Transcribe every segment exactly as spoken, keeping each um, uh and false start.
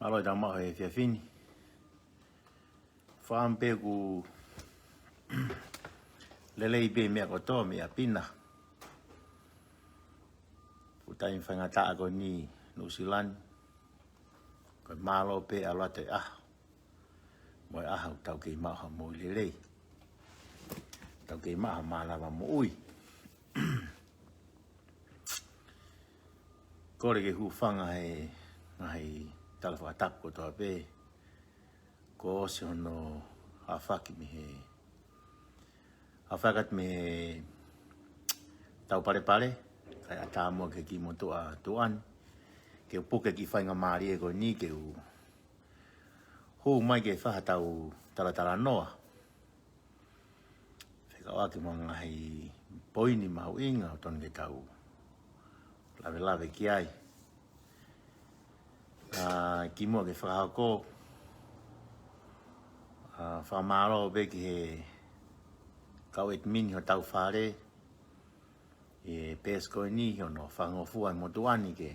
Mālō e tau maʻu he efiafi ni. Fakaʻamu pē ʻoku lelei pē meʻa kotoa mei ʻapi na. Ko e taimi faingataʻa ko eni Nuʻusila ni. Ko e mālō pē ʻalu atu e ʻaho. Mo e ʻaho ʻoku tau kei maʻu ha moʻui lelei. Tau kei maʻu ha mānava moʻui. Kole ke hūfanga he ngaahi tala fakatapu kotoa pē. Kuo ʻosi hono aofaki mei he, aofaki atu mei he tau palepale, kae ʻatā muʻa ke ki motuʻa tuʻa ni. Ke u puke e kiʻi faingamālie ko eni ke u hū mai ke fai ha tau talatalanoa. Fekauʻaki mo e ngaahi poini mahuʻinga ʻoku totonu ke tau lavelave ki ai. ʻA, kimuʻa ke fakahoko, ʻa, fakamālō pē ki he kau ʻetimini hotau fale, ʻi he peesi ko eni hono fakangofua e motuʻa ni ke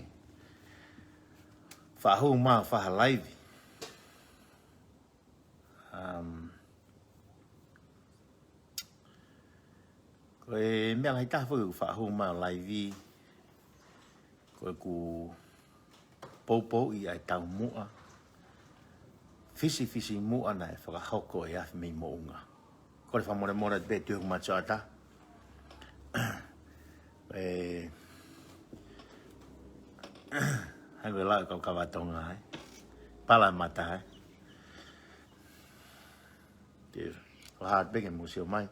fakahū mai ʻo fai ha laivi. Um, ko e meʻa lahi taha foki ʻoku fakahū mai ʻo laivi, ko ʻeku poupouʻi ʻa e taumuʻa fisifisimuʻa naʻe fakahoko ʻi he afi mei Moʻunga. Kole fakamolemole atu pē Tuʻi Hoku Matuʻa Ata. ʻE, hangē ko e lau ʻa e kau kava Tonga, ē. Pala mata, ē. Te u hā pē ke mou sio mai,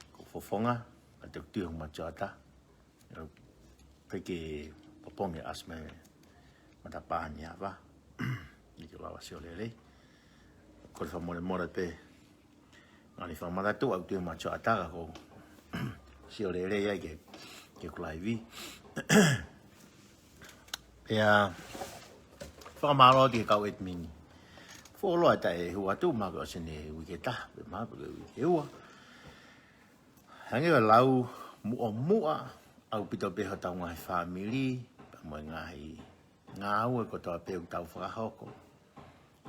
ko e fofonga, ʻa e Tuʻi Hoku Matuʻa Ata. ʻIkai ke popongi ʻasi mei he matapā ni ʻa e ava. ʻIkai ke lava sio lelei. Kole fakamolemole pē. Ngaahi fakamatatuʻa ʻa e Tuʻi Hoku Matuʻa Ata ka ko e sio lelei ai ke, ke ku laivi. Pea fakamālō ki he kau ʻetimini. Fuoloa taʻe hū atu mahalo ko e ʻosi eni e uike ʻe taha, pe mahalo ko e uike ʻe ua. Hangē ko e lau muʻomuʻa ʻaupito pē hotau ngaahi fāmili, pea mo e ngaahi ngāue kotoa pē ʻoku tau fakahoko.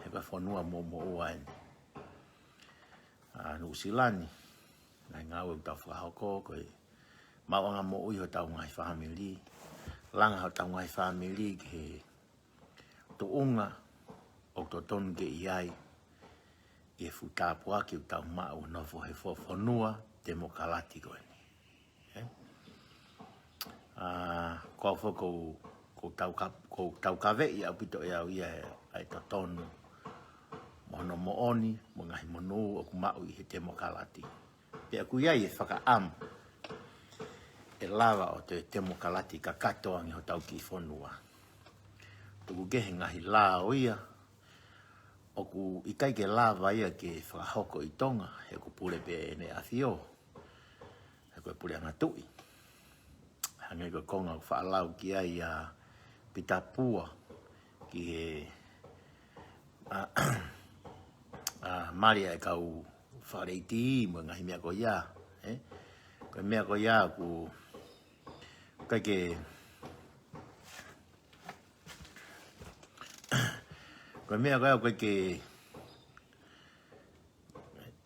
He ko e fonua moʻumoʻua eni ʻa Nuʻusila ni, ngaahi ngāue ʻoku tau fakahoko, ko e maʻuʻanga moʻui hotau ngaahi fāmili, langa hotau ngaahi fāmili ki he tuʻunga ʻoku totonu ke ʻi ai, ʻi he fuʻu tāpuaki ʻoku tau maʻu nofo he fo-, fonua temokalati ko eni. Ē? ʻA, ko au foki ʻoku, ʻoku tau ka-, ʻoku taukaveʻi ʻaupito ʻe au ia he, ʻa e totonu, mo hono moʻoni, mo e ngaahi monū ʻoku maʻu ʻi he temokalati. Pea ʻoku ʻi ai e fakaʻamu ʻe lava ʻo toe temokalati kakato ange hotau kiʻi fonua. Tuku kehe ngaahi lao ia, ʻoku ʻikai ke lava ia ke fakahoko ʻi Tonga, he ʻoku pule pē ʻEne ʻAfio, he ko e puleʻanga tuʻi. Hangē ko e konga ʻoku faʻa lau ki ai ʻa Pita Pua, ki he, ʻa, ʻa, mali ʻa e kau Fale Iti mo e ngaahi meʻa ko ia, ē? Ko e meʻa ko ia ʻoku ʻikai ke, ko e meʻa ko ia ʻoku ʻikai ke,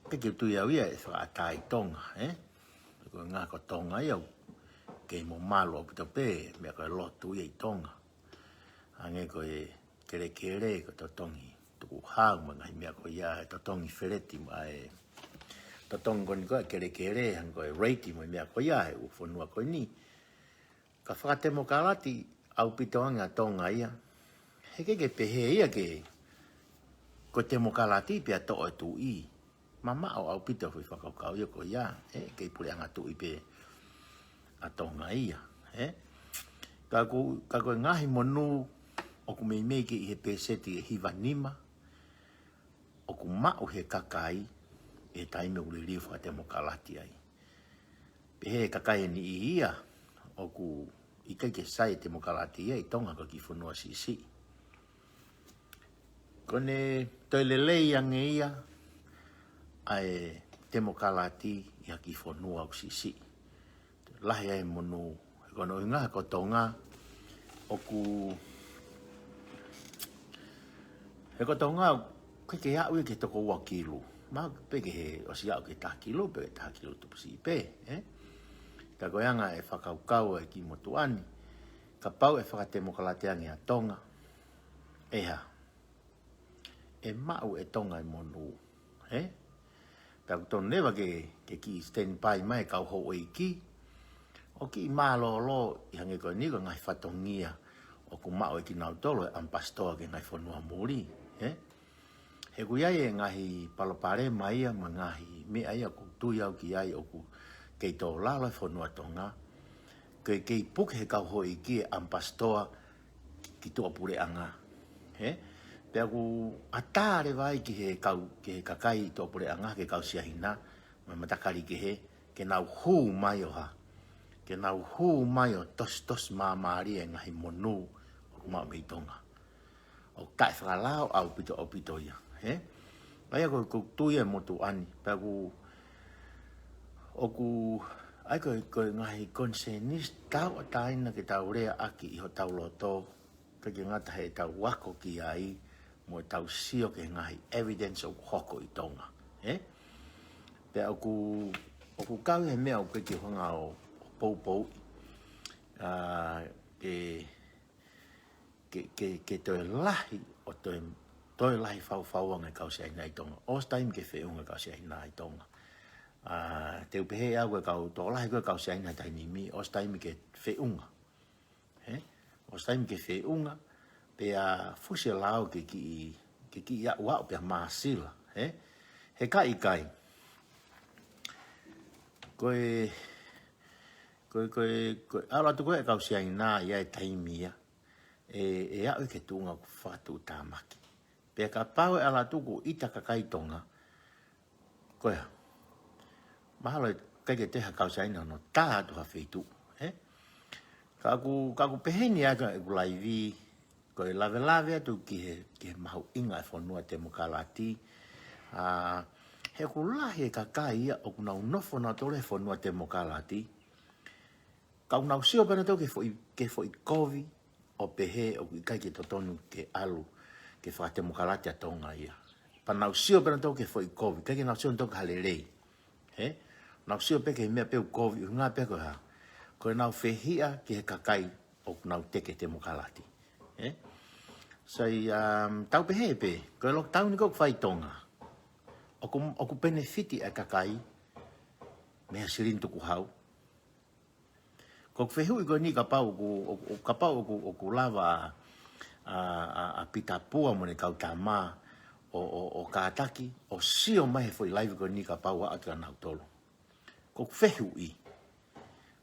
ʻikai ke u tui au ia ʻe fakaʻatā ʻi Tonga, ē? Ko e ngaahi ko Tonga ia ʻoku kei mamalu ʻaupito pē, meʻa ko e lotu ia ʻi Tonga. Hangē ko e kelekele, ko e totongi tukuhau mo e ngaahi meʻa ko ia, e totongi feleti mo e totongi ko eni ko e kelekele, hangē ko e reiki mo e meʻa ko ia, he ʻū fonua ko eni. Ka fakatemokalati ʻaupito ange ʻa Tonga ia. He ʻikai ke pehē ia ke, ko e temokalati pea toʻo e tuʻi. Mamaʻo ʻaupito foʻi fakakaukau ia ko ia, ē, kei puleʻanga tuʻi pē ʻa Tonga ia, ē. Ka ko, ka ko e ngaahi monū ʻoku meimei ke ʻi he pēseti ʻe hiva nima, ʻoku maʻu he kakai, ʻi he taimi ʻoku liliu fakatemokalati ai. Pehē ʻe he kakai ʻe niʻihi ia, ʻoku ʻikai ke sai e temokalati ia ʻi Tonga ko e kiʻi fonua siʻisiʻi. Ko ʻene toe lelei ange ia ʻa e temokalati ʻi ha kiʻi fonua ʻoku siʻisiʻi. Lahi ai e monū, he ko hono ʻuhinga ko Tonga, ʻoku, He ko Tonga, ʻoku ʻikai ke aʻu ia ki he toko ua kilu. Mahalo pē ke ʻosi aʻu ki he taha kilu, pe taha kilu tupu siʻi pē, ē? Ka ko e anga e fakakaukau ʻa e kiʻi motuʻa ni, kapau ʻe fakatemokalateʻi ange ʻa Tonga, ʻe hā? ʻE maʻu ʻe Tonga e monū, ē? Pea ʻoku tonu leva ke, ke kiʻi standby mai e kau houʻeiki ʻo kiʻi mālōlō ʻi he hangē ko eni ko e ngaahi fatongia ʻoku maʻu ʻe kinautolu e ʻamipasitoa ki he ngaahi fonua muli, ē? He ʻoku ʻi ai e ngaahi palopalema ia mo e ngaahi meʻa ia ʻoku ou tui au ki ai ʻoku kei tō lalo e fonua Tonga. Ke kei puke he kau houʻeiki e ʻamipasitoa ki tuʻapuleʻanga. Ē? Pea ʻoku ʻatā leva ai ki he kau, ki he kakai tuʻapuleʻanga, ki he kau Siaina, mo e matakali kehe, ke nau hū mai ʻo hā? Ke nau hū mai ʻo tositosi māmālie e ngaahi monū ʻoku maʻu mei Tonga. ʻOku taʻe fakalao ʻaupito, ʻaupito ia, ē? ʻA ia ko, ʻoku ou tui e motuʻa ni, pea ʻoku, ʻoku, ʻa ia ko, ko e ngaahi konisēnisi tauʻatāina ke tau leaʻaki ʻi hotau loto, ʻikai ke ngata heʻetau ako ki ai, mo ʻetau sio ki he ngaahi evidence ʻoku hoko ʻi Tonga, ē? Pea ʻoku, ʻoku kau he meʻa ʻoku ʻikai ke u hanga ʻo, ʻo poupouʻi, ā, ke, ke, ke, ke toe lahi, ʻo toe, toe lahi faufaua ange e kau Siaina ʻi Tonga. ʻOsi taimi ke feʻunga e kau Siaina ʻi Tonga. Ā, te u pehē au ko e kau, tokolahi ko e kau Siaina he taimi ni, ʻosi taimi ke feʻunga. Ē? ʻOsi taimi ke feʻunga, pea fusi e lao ke kiʻi, ke kiʻi aʻuaʻu pea māsila, ē? He ka ʻikai. Ko e, ko e, ko e, ko e ʻalu atu ko ē e kau Siaina ia he taimi ia, ʻe, ʻe aʻu ki he tuʻunga ʻoku fakatuʻutāmaki. Pea kapau ʻe ʻalu atu ʻoku ʻita e kakai Tonga, ko e hā? Mahalo ʻe ʻikai ke toe ʻi ai ha kau Siaina ʻo tā atu ha feituʻu, ē? Ka ʻoku, ka ʻoku pehē ni ʻa e ka ʻeku laivi, ko e lavelave atu ki he, ki he mahuʻinga e fonua temokalati. Ā, he ʻoku lahi e kakai ia ʻoku nau nofo nautolu he fonua temokalati. Ka ʻoku nau sio pē nautolu ki he foʻi, ki he foʻi kovi ʻo pehē ʻoku ʻikai ke totonu ke ʻalu ke fakatemokalati ʻa Tonga ia. Pea nau sio pē nautolu ki he foʻi kovi, ʻikai ke nau sio nautolu ki ha lelei. Ē? Nau sio pē ki he meʻa pē ʻoku kovi, ʻuhinga pē ko e hā? Ko ʻenau fehiʻa ki he kakai ʻoku nau teke temokalati. Ē? Sai, um, tau pehē pē, ko e lockdown ko ē ʻoku fai ʻi Tonga, ʻoku, ʻoku penefiti e kakai mei he silini tukuhau. Ko ʻeku fehuʻi ko eni kapau ʻoku, ʻoku, ʻoku, kapau ʻoku, ʻoku lava ʻa, ʻa, ʻa, ʻa Pita Pua mo ʻene kau tama ʻo, ʻo, ʻo kātaki, ʻo sio mai he foʻi laivi ko eni kapau ʻe aʻu atu kia nautolu. Ko ʻeku fehuʻi,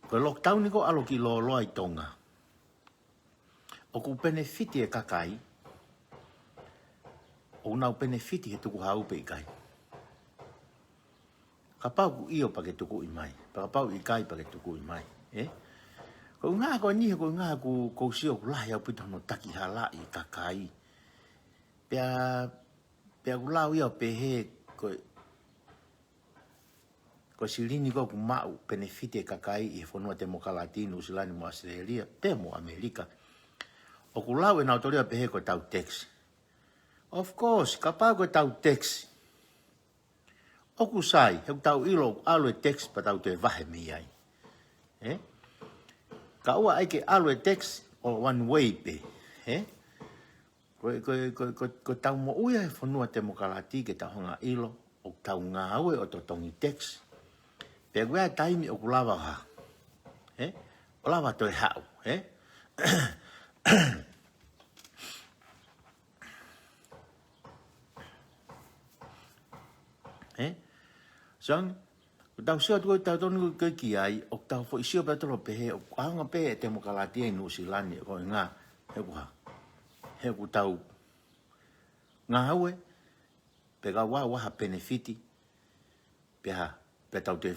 ko e lockdown ko ē ʻalu ki lōloa ʻi Tonga, ʻoku penefiti e kakai, ʻoku nau penefiti he tukuhau pe ʻikai? Kapau ʻoku ʻio pea ke tukuʻi mai, pea kapau ʻikai pea ke tukuʻi mai, ē? Ko e ʻuhinga ko eni he ko e ʻuhinga ʻoku, ʻoku ou sio ʻoku lahi ʻaupito hono takihalaʻi e kakai. Pea, pea ʻoku lau ia ʻo pehē ko e, ko e silini ko ē ʻoku maʻu penefiti e kakai ʻi he fonua temokalati, Nuʻusila mo ʻAositelēlia, pea mo ʻAmelika, ʻoku lau ʻe nautolu ia ʻo pehē ko ʻetau tax. Of course, kapau ko ʻetau tax, ʻoku sai, he ʻoku tau ʻilo ʻoku ʻalu e tax pea tau toe vahe mei ai. Ē? Ka ʻoua ʻai ke ʻalu e tax ʻo one way pē. Ē? Ko e, ko e, ko e, ko e, ko ʻetau moʻui he fonua temokalati ke tau hanga ʻo ʻilo ʻoku tau ngāue ʻo totongi tax. Pea ʻoku ʻi ai e taimi ʻoku lava ʻo hā? Ē? ʻO lava toe haʻu, ē? Ē? Sai, ʻoku tau sio atu ko ē tau tonu ko ē ki ai, ʻoku tau foʻi sio pē ʻo tolo pehē, ʻoku ʻaonga pē e temokalati ʻi Nuʻusila, ko e ʻuhinga, he ʻoku hā? He ʻoku tau ngāue, pea ka ʻoua ʻe ʻi ai ha penefiti, pea hā, pea tau toe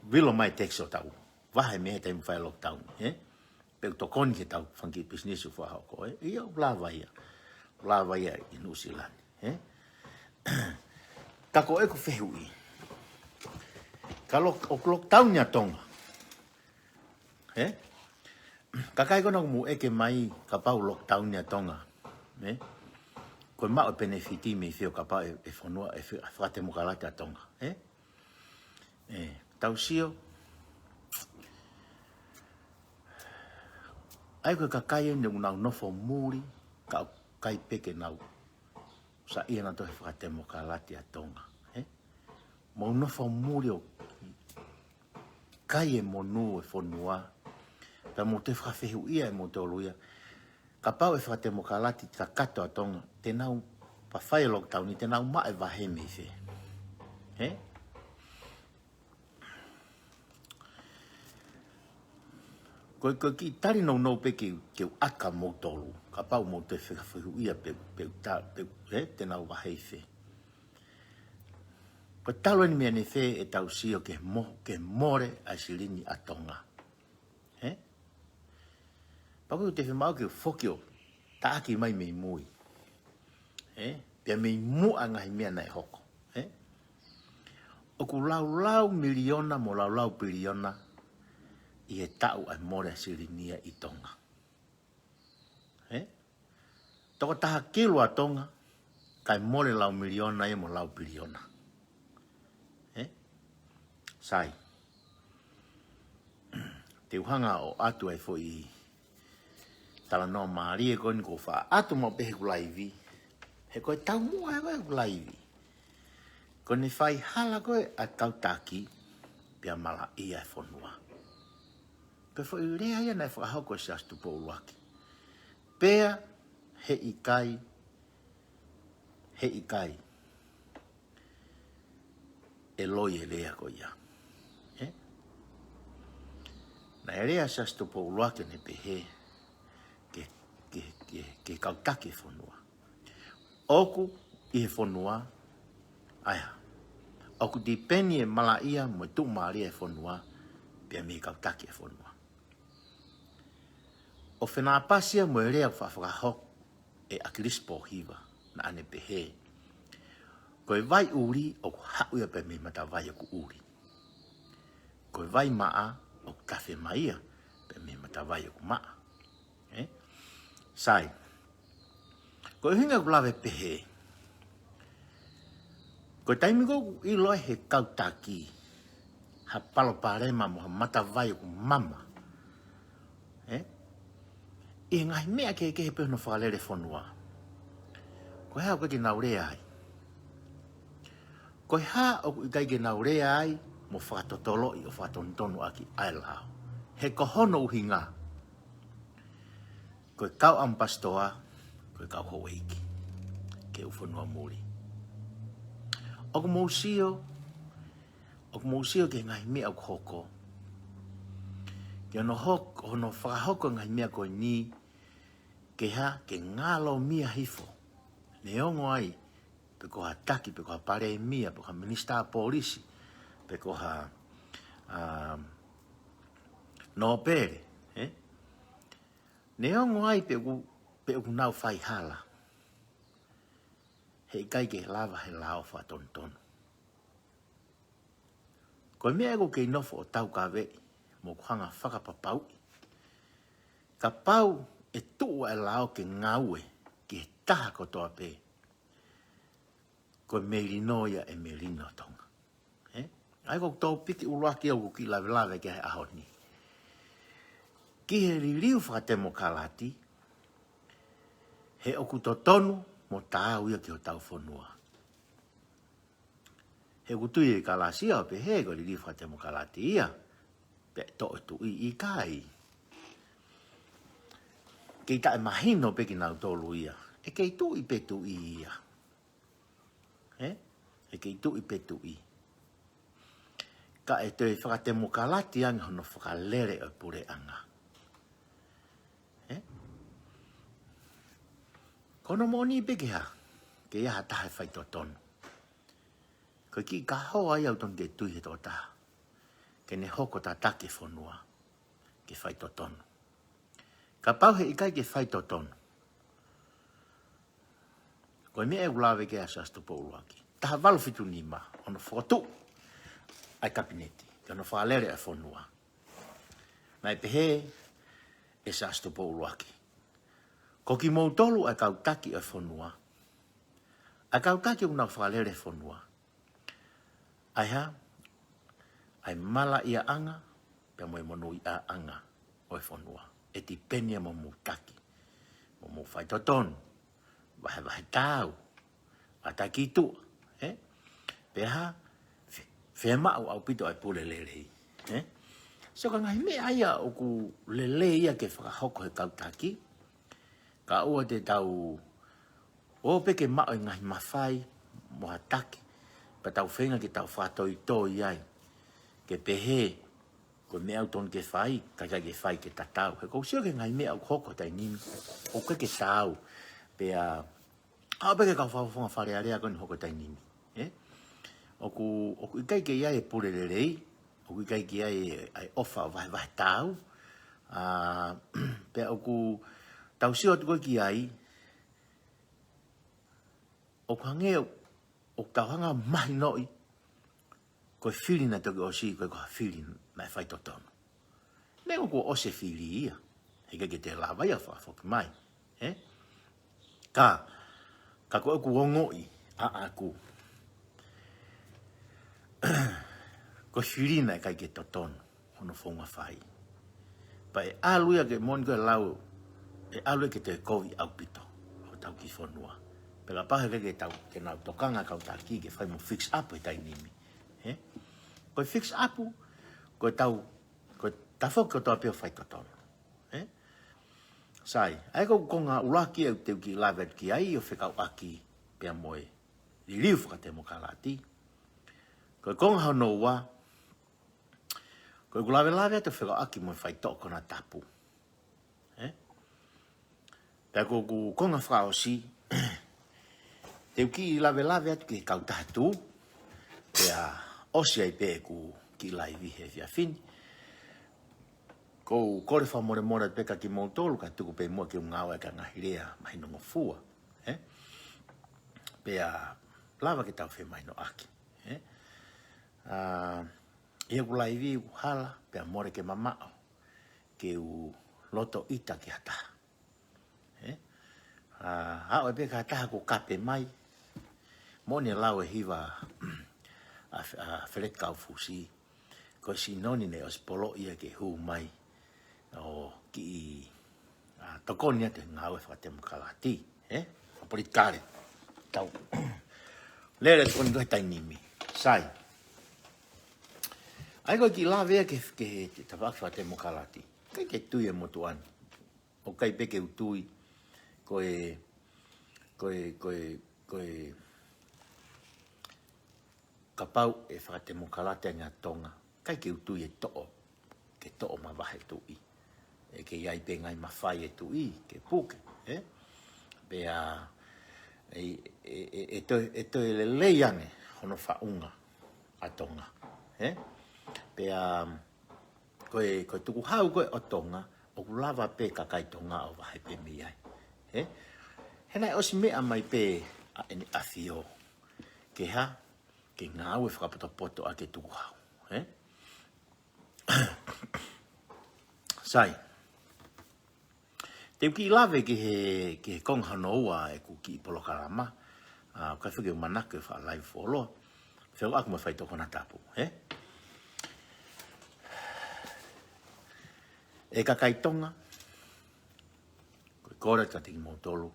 vilo mai e tax ʻo tau vahe mei he taimi fai lockdown, ē? Pea ʻoku tokoni ki heʻetau fanga kiʻi pisinisi ʻoku fakahoko, ē? ʻIo, ʻoku lava ia. ʻOku lava ia ʻi Nuʻusila, ē? Ka ko ʻeku fehuʻi, ka lock-, ʻoku lockdown ʻa Tonga, ē? Kakai ko ena ʻoku mou ʻeke mai kapau lockdown ʻa Tonga, ē? ko e maʻu e penefiti mei fē ʻo kapau ʻe, ʻe fonua, ʻe fe-, fakatemokalati ʻa Tonga, ē? Ē, tau sio. ʻA ia ko e kakai eni ʻoku nau nofo muli, ka ʻoku ʻikai pē ke nau saiʻia nautolu he fakatemokalati ʻa Tonga, ē? Mou nofo muli ʻo kai e monū e fonua, pea mou toe fakafehuʻia ʻe moutolu ia. Kapau ʻe fakatemokalati kakato ʻa Tonga, te nau, pea fai e lockdown ni, te nau maʻu e vahe mei fē? Ē? Ko, ko e kiʻi tali nounou pē ke, ke u ʻaka moutolu, kapau mou toe fakafehuʻia pe, pe ta, pe, ē, te nau vahe fē. Ko e talu eni mei fē ʻetau sio ki he mo-, ki he mole ʻa e silini ʻa Tonga. Ē? Pea ko e te fiemaʻu ke foki ʻo taʻaki mai mei mui. Ē? Pea mei muʻa ngaahi meʻa naʻe hoko. Ē? ʻOku laulau miliona mo laulau piliona ʻi he taʻu ʻa e mole ʻa e silini ia ʻi Tonga. Ē? Toko taha kilu ʻa Tonga, kae mole lau miliona ia mo lau piliona. Ē? Sai. Te u hanga ʻo ʻoatu ai foʻi talanoa mālie ko eni ko e faʻa ʻoatu maʻu pē heʻeku laivi. He ko e taumuʻa ē ko ē ʻeku laivi. Ko ʻene fai hala ko ē ʻa e kau taki, pea malaʻia e fonua. Ko e foʻi lea ia naʻe fakahoko ʻe Siaosi Tupou ʻUluaki. Pea heʻikai, heʻikai ʻe loi e lea ko ia. Ē? Naʻe lea Siaosi Tupou ʻUluaki ʻo ne pehē ki he, ki he, ki he, ki he kau taki e fonua. ʻOku ʻi he fonua, ʻa ia, ʻoku tipeni e malaʻia mo e tuʻumālie e fonua, pea mei he kau taki e fonua. ʻO fenāpasi ia mo e lea ʻoku faʻa fakahoko ʻe ʻAkilisi Pōhiva, naʻa ne pehē: Ko e vai ʻuli ʻoku haʻu ia pē mei he matavai ʻoku ʻuli. Ko e vai maʻa ʻoku tafe mai ia pē mei he matavai ʻoku maʻa. Ē? Sai. Ko e ʻuhinga ʻeku lave pehē, ko e taimi ko ē ʻoku ʻilo ai he kau taki ha palopalema mo ha matavai ʻoku mama, ē, ʻi he ngaahi meʻa kehekehe pē hono fakalele fonua, ko e hā ʻoku ʻikai ke nau lea ai? Ko e hā ʻoku ʻikai ke nau lea ai mo fakatotoloʻi ʻo fakatonutonu ʻaki ʻa e lao? He ko hono ʻuhinga, ko e kau ʻamipasitoa, ko e kau houʻeiki, ke u fonua muli. ʻOku mou sio, ʻoku mou sio ki he ngaahi meʻa ʻoku hoko, ki hono hok-, hono fakahoko e ngaahi meʻa ko eni, ke hā, ke ngalomia hifo. Neongo ai pe ko ha taki, pe ko ha palēmia, pe ko ha minisitā polisi, pe ko ha, um, nōpele, ē? Neongo ai pe ʻoku, pe ʻoku nau fai hala, heʻikai ke lava he lao fakatonutonu. Ko e meʻa ʻoku kei nofo ʻo taukaveʻi mo ʻoku hanga fakapapauʻi, kapau ʻe tuʻu ʻa e lao ke ngāue ki he taha kotoa pē, ko e melino ia ʻe melino Tonga. Ē? ʻA ia ko e tōpiki ʻuluaki ʻoku ou kiʻi lavelave ki ai he ʻaho ni, ki he liliu fakatemokalati, he ʻoku totonu mo taau ia ki hotau fonua. He ʻoku tui ʻe Kalasia ʻo pehē ko e liliu fakatemokalati ia, pea toʻo e tuʻi, ʻikai. Kei taʻemahino pē kinautolu ia. ʻE kei tuʻi pē tuʻi ia. Ē? ʻE kei tuʻi pē tuʻi. Ka ʻe toe fakatemokalati ange hono fakalele ʻo e puleʻanga. Ē? Ko hono moʻoni pē ke hā, ke ʻi ai ha taha ʻe faitotonu. Ko e kiʻi kahoa ia ʻoku totonu ke tui he tokotaha, ke ne hoko tataki e fonua ke faitotonu. Kapau heʻikai ke faitotonu, ko e meʻa ʻoku lave ki ai ʻa Siaosi Tupou ʻUluaki, taha valu fitu nima, hono fokotuʻu ʻa e kapineti, ki hono fakalele ʻa e fonua, naʻe pehē ʻe Siaosi Tupou ʻUluaki: Ko kimoutolu ʻa e kau taki ʻa e fonua, ʻA e kau taki ʻoku nau fakalele fonua. ʻA e hā? ʻA e malaʻiaʻanga, pea mo e monūʻiaʻanga ʻo e fonua. ʻE tipeni ia mo hoʻomou taki, mo hoʻomou faitotonu, vahevahe taau, ʻa e taki tuʻa, ē? Pea hā? Fe-, fiemaʻu ʻaupito ʻa e pule lelei, ē? So ko e ngaahi meʻa ia ʻoku lelei ia ke fakahoko he kau taki, kae ʻoua te tau ō pē ke maʻu e ngaahi mafai mo ha taki, pea tau feinga ke tau fakatoitoi ai, ke pehē, ko e meʻa ʻoku tonu ke fai, ka ʻikai ke fai ke tatau. He ʻoku ou sio ki he ngaahi meʻa ʻoku hoko he taimi ni, ʻoku ʻikai ke taau. Pea, ʻa ō pē ki he kau fakafofonga Fale Alea ko eni ʻoku hoko he taimi ni, ē? ʻOku, ʻoku ʻikai ke ʻi ai e pule lelei, ʻoku ʻikai ke ʻi ai e, ʻa e ʻofa ʻo vahevahe taau. ʻA, pea ʻoku tau sio atu ko ē ki ai, ʻoku hangē ʻoku tau hanga ʻo mahinoʻi ko e fili naʻe toki ʻosi, ko e ko ha fili naʻe faitotonu. Neongo kuo ʻosi e fili ia, heʻikai ke te lava ia ʻo fakafoki mai, ē? Ka, ka ko ʻeku ongoʻi ʻaʻaku, ko e fili naʻe ʻikai ke totonu hono founga fai. Pea ʻe ʻalu ia ke moni ko e lau, ʻe ʻalu ia ke toe kovi ʻaupito hotau kiʻi fonua. Pea kapau heʻikai ke tau, ke nau tokanga kau taki ke fai mo fix up he taimi ni, ē? Ko e fix up, ko e tau, ko e tafoki kotoa pē ʻo faitotonu, ē? Sai, ʻa ia ko e konga ʻuluaki ʻoku ou kiʻi lave atu ki ai ʻo fekauʻaki pea mo e liliu fakatemokalati. Ko e konga hono ua, ko ʻeku lavelave atu ʻo fekauʻaki mo e faitoʻo konatapu, ē? Pea ko ʻeku konga fakaʻosi, te u kiʻi lavelave atu ki he kautaha tuʻu, pea ʻosi ai pē ʻeku kiʻi laivi he efiafi ni. Ko u kole fakamolemole atu pē kia kimoutolu, ka tuku pē muʻa ke u ngāueʻaki ʻa e ngaahi lea mahinongofua, ē? Pea lava ke tau femahinoʻaki, ē? ʻA, ʻi heʻeku laivi ʻoku hala, pea mole ke mamaʻo ke u loto ʻita ki ha taha, ē? ʻA, aʻu ai pē ki ha taha kuo kape mai, moʻoni e lau ʻa e hiva ʻa, ʻa Feleti Kaufusi, ko e sino ni naʻe ʻosi poloʻi ia ke hū mai ʻo kiʻi, ʻa, tokoni atu he ngāue fakatemokalati, ē? ʻA politikale. Tau lele tokoni ko ē he taimi ni. Sai. ʻA ia ko e kiʻi lave ia ki he, ki he tafaʻaki fakatemokalati. ʻIkai ke tui e motuʻa ni. ʻOku ʻikai pē ke u tui ko e, ko e, ko e, ko e, kapau ʻe fakatemokalati ange ʻa Tonga, ʻikai ke u tui ʻe toʻo, ke toʻo mavahe tuʻi. ʻE kei ʻi ai pē ngaahi mafai ʻa e tuʻi ke puke, ē? Pea ʻe, ʻe, ʻe, ʻe toe, ʻe toe lelei ange hono faʻunga ʻa Tonga, ē? Pea ko e, ko e tukuhau ko ē ʻo Tonga, ʻoku lava pē kakai Tonga ʻo vahe pē mei ai, ē? He naʻe ʻosi meʻa mai pē ʻa ʻEne ʻAfio ke hā, ke ngāue fakapotopoto ʻaki e tukuhau, ē? Sai. Te u kiʻi lave ki he, ki he konga hono ua ʻeku kiʻi polokalama, ʻa, ʻikai foki ke u manako ke fakalaivi fuoloa, fekauʻaki mo e faitoʻo konatapu, ē? ʻE kakai Tonga, ko e kole atu kiate kimoutolu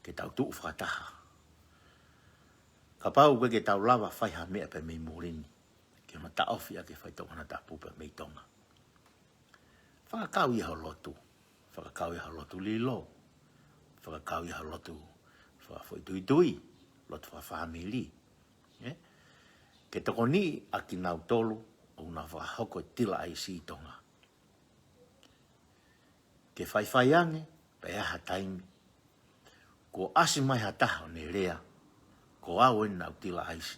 ke tau tuʻu fakataha. Kapau ʻoku ʻikai ke tau lava fai ha meʻa pē mei muli ni, ke mataʻofi ʻaki e faitoʻo konatapu pē mei Tonga, fakakau ia ho lotu, fakakau ia ho lotu lilo, fakakau ia ho lotu fakafoʻituitui, lotu fakafāmili, ē? Ke tokoniʻi ʻa kinautolu ʻoku nau fakahoko e tila ʻaisi ʻi Tonga. Ke faifai ange, pea ʻi ha taimi kuo ʻasi mai ha taha ʻo ne lea, ko au eni naʻa ku tila ʻaisi,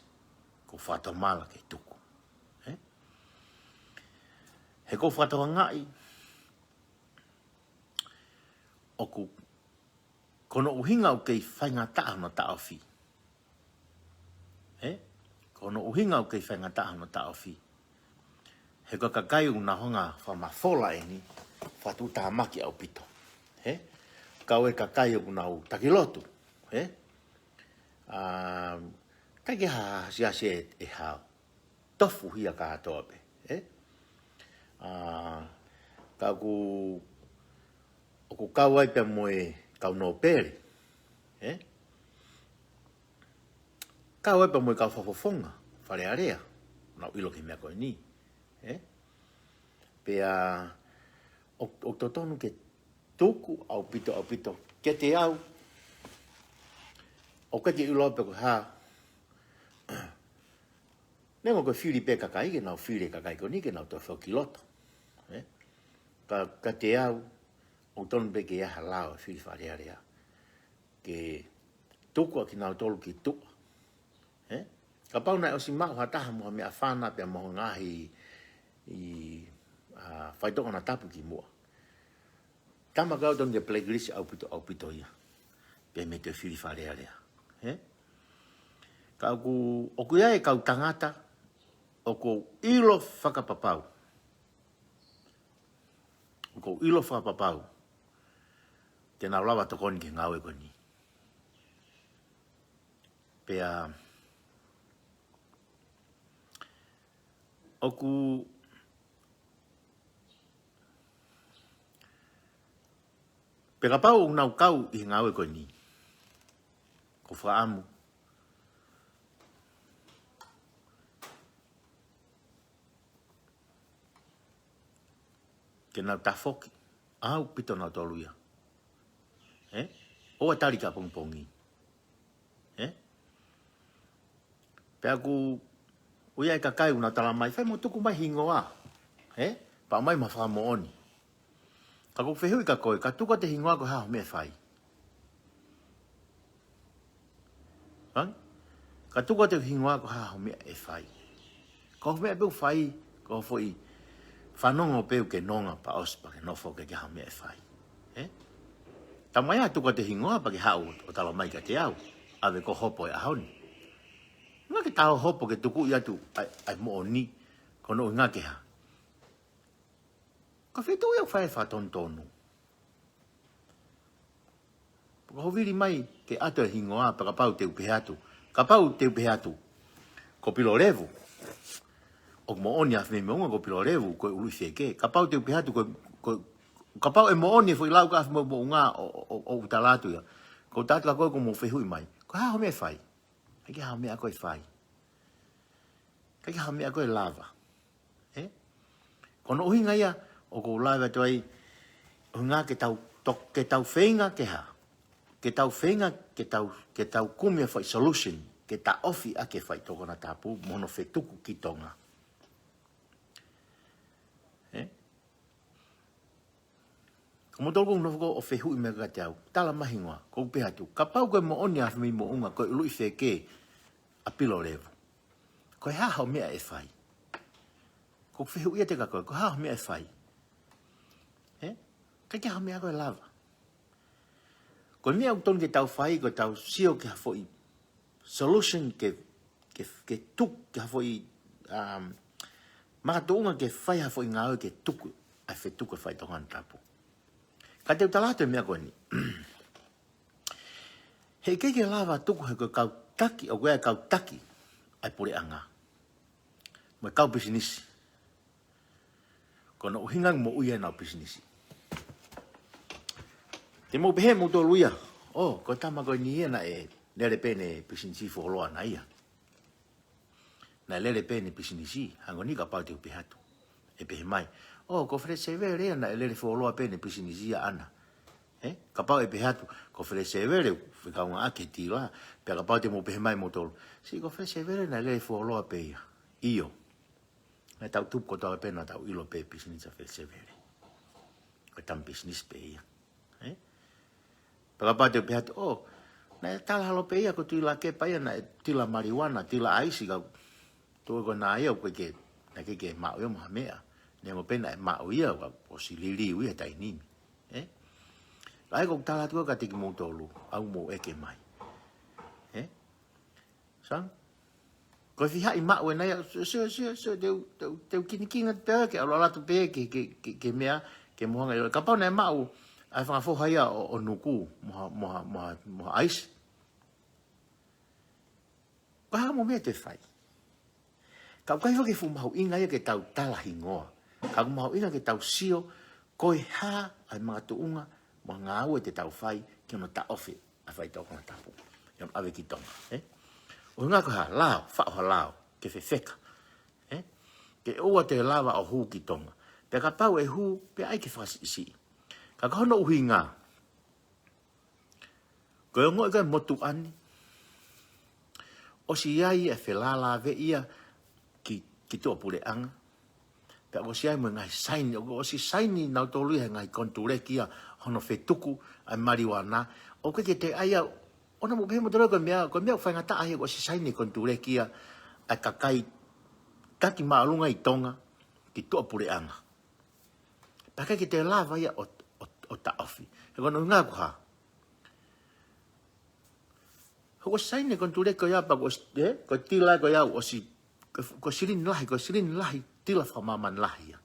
ko u fakatomala ke tuku. Ē? He ko u fakatokangaʻi, ʻoku, ko hono ʻuhinga ʻoku kei faingataʻa hono taʻofi. Ē? Ko hono ʻuhinga ʻoku kei faingataʻa hono taʻofi, he ko e kakai ʻoku nau hanga fakamafola eni, fakatuʻutāmaki ʻaupito. Ē? Kau e kakai ʻoku nau taki lotu. Ē? ʻA, ʻikai ke ha asiasi ʻe hao. Tofu hia kātoa pē, ē? ʻA, ka ʻoku, ʻoku kau ai pea mo e kau nōpele, ē? Kau ai pea mo e kau fakafofonga Fale Alea, nau ʻilo ki he meʻa ko eni, ē? Pea ʻoku, ʻoku totonu ke tuku ʻaupito, ʻaupito kiate au. ʻOku ʻikai ke u ʻilo pe ko e hā. Neongo ko e fili pē kakai, ke nau fili kakai ko eni, ke nau toe foki ki loto. Ē? Ka, kiate au, ʻoku totonu pē ke ʻi ai ha lao ʻa e fili Fale Alea. Ke tuku ʻa kinautolu ki tuʻa. Ē? Kapau naʻe ʻosi maʻu ha taha mo ha meʻafana pea mo ha ngaahi, ʻa, faitoʻo konatapu kimuʻa. Tama kau tonu ke blacklist ʻaupito, ʻaupito ia. Pea mei he fili Fale Alea. Ē? Ka ʻoku, ʻoku ʻi ai e kau tangata, ʻoku ou ʻilo fakapapau. ʻOku ou ʻilo fakapapau. Te nau lava tokoni ki he ngāue ko eni. Pea, ʻoku, pea kapau ʻoku nau kau ʻi he ngāue ko eni. Ko e fakaʻamu. Ke nau tafoki, ʻaupito nautolu ia. Ē? ʻOua tali ki ʻapongipongi. Ē? Pea ʻoku ʻi ai e kakai ʻoku nau tala mai, fai mo tuku mai hingoa. Ē? Pea ʻomai mo ha fakamoʻoni. Ka ʻoku ou fehuʻi kia koe, ka tuku atu e hingoa ko e hā hoʻo meʻa ʻe fai. Hang? Ka tuku atu e hingoa ko e hā hoʻo meʻa ʻe fai. Ko hoʻo meʻa pē ʻoku fai, ko e foʻi fanongo pē ʻoku ke nonga pea ʻosi pea ke nofo, ʻikai ke ʻi ai ha meʻa ʻe fai. Ē? Talamai ʻe tuku atu e hingoa pea ke haʻu ʻo tala mai kiate au. ʻAve ko hopo e ʻaho ni. Naʻa ke tau hopo ke tukuʻi atu ʻa e, ʻa e moʻoni, ko hono ʻuhinga ke hā. Ka feituʻu ia ʻoku fai e fakatonutonu. Pea ko hoʻo vili mai ke ʻoatu e hingoa, pea kapau te u pehē atu. Kapau te u pehē atu. Ko Pilo Levu. ʻOku moʻoni ʻa e meʻa moʻunga ko Pilo Levu, ko e ʻuluʻi feke. Kapau te u pehē atu, ko, ko, kapau ʻe moʻoni e foʻi lau ka ʻa e meʻa moʻunga ʻo, ʻo, ʻo, ʻo tala atu ia. Ko tatu ka koe ʻoku mou fehuʻi mai. Ko e hā hoʻo meʻa ʻe fai. ʻIkai ke ʻi ai ha meʻa ʻoku ke fai. ʻIkai ke ʻi ai ha meʻa ʻoku ke lava. Ē? Ko hono ʻuhinga ia, ʻoku ou lave atu ai, ʻuhinga ke tau, to-, ke tau feinga ke hā. Ke tau feinga, ke tau, ke tau kumi e foʻi solution, ke taʻofi ʻaki e faitoʻo konatapu, mo hono fetuku ki Tonga. Ē? Ko moutolu ʻoku nofo ʻo fehuʻi mai kiate au. Tala mai hingoa, ʻoku ou pehē atu. Kapau ko e moʻoni ʻa e meʻa moʻunga, ko e ʻuluʻi feke ʻa Pilo Levu. Ko e hā hoʻo meʻa ʻe fai. ʻOku ou fehuʻi atu kia koe, ko e hā hoʻo meʻa ʻe fai. Ē? ʻIkai ke ʻi ai ha meʻa ʻoku ke lava. Ko e meʻa ʻoku totonu ke tau fai, ko e tau sio ki ha foʻi solution ke, ke, ke tuku, ki ha foʻi, um, makatuʻunga ke fai ha foʻi ngāue ke tuku, ʻa e fetuku e faitoʻo konatapu. Ka te u tala atu e meʻa ko eni. Heʻikai ke lava tuku he ko e kau taki, ʻoku ʻi ai e kau taki, ʻa e puleʻanga. Mo e kau pisinisi. Ko hono ʻuhinga ʻoku moʻui ai ʻenau pisinisi. Te mou pehē moutolu ia. ʻŌ, ko e tama ko eni ia naʻe lele pē ʻene pisinisi fuoloa ʻaʻana ia. Naʻe lele pē ʻene pisinisi, hangē ko eni kapau te u pehē atu. ʻE pehē mai. ʻŌ, ko Felesevele ia naʻe lele fuoloa pē ʻene pisinisi ʻaʻana. Ē? Kapau ʻe pehē atu, ko Felesevele, fekauʻaki he tila, pea kapau te mou pehē mai moutolu. Siʻi ko Felesevele naʻe lele fuoloa pē ia. ʻIo. Naʻa tau tupu kotoa pē naʻa tau ʻilo pē pisinisi ʻa Felesevele. Ko e tama pisinisi pē ia. Ē? Pea kapau te u pehē atu, ʻō, naʻe tala holo pē ia ko Tuʻilakepa ia naʻe tila maliuana, tila ʻaisi ka tuʻu ko ena ia ʻoku ʻikai ke, naʻe ʻikai ke maʻu ia mo ha meʻa. Neongo pē naʻe maʻu ia, ka ʻosi liliu ia he taimi ni. Ē? Ka ʻai ko ʻeku tala atu kiate kimoutolu, ʻoua mou ʻeke mai. Ē? Sang? Ko e fiha ʻi maʻu ʻena ia, sio, sio, sio, sio, te u, te u, te u kinikinga pē ke ʻalu atu pē ke, ke, ke, ke meʻa, ke mou hanga ʻo, kapau naʻe maʻu, ʻa e fanga foha ia ʻo, ʻo Nuku, mo ha, mo ha, mo ha, mo ha ʻaisi. Pea mo e meʻa te fai. Ka ʻoku ʻikai ke fuʻu mahuʻinga ia ke tau tala hingoa. Ka ʻoku mahuʻinga ke tau sio ko e hā ʻa e makatuʻunga mo e ngāue te tau fai ki hono taʻofi ʻa e faitoʻo konatapu. Ki hono ʻave ki Tonga, ē? ʻUhinga ko e hā? Lao, faʻo ha lao, ke fefeka. Ē? Ke ʻoua te lava ʻo hū ki Tonga. Pea kapau ʻe hū, pea ʻai ke fakasiʻisiʻi. Ka ko hono ʻuhinga, ko e ongoʻi ko ē motuʻa ni, ʻosi ʻi ai e felālāveʻi ia ki, ki tuʻapuleʻanga. Pea ʻoku ʻosi ʻi ai mo e ngaahi saini, ʻoku ʻosi saini nautolu ia he ngaahi konituleki ia hono fetuku ʻa e maliuana. ʻOku ʻikai ke toe ʻai ia, ʻoua naʻa mou pehē moutolu ko e meʻa, ko e meʻa ʻoku faingataʻa ia ʻoku ʻosi saini e konituleki ia ʻa e kakai taki māʻolunga ʻi Tonga ki tuʻapuleʻanga. Pea ʻikai ke toe lava ia ʻo, ʻo, ʻo taʻofi. He ko hono ʻuhinga ko e hā? He ʻoku ʻosi saini e konituleki ko ia pea ʻoku ʻosi, ē? Ko e tila ko ia ʻosi, ko, ko e silini lahi, ko e silini lahi, tila fakamāmani lahi ia.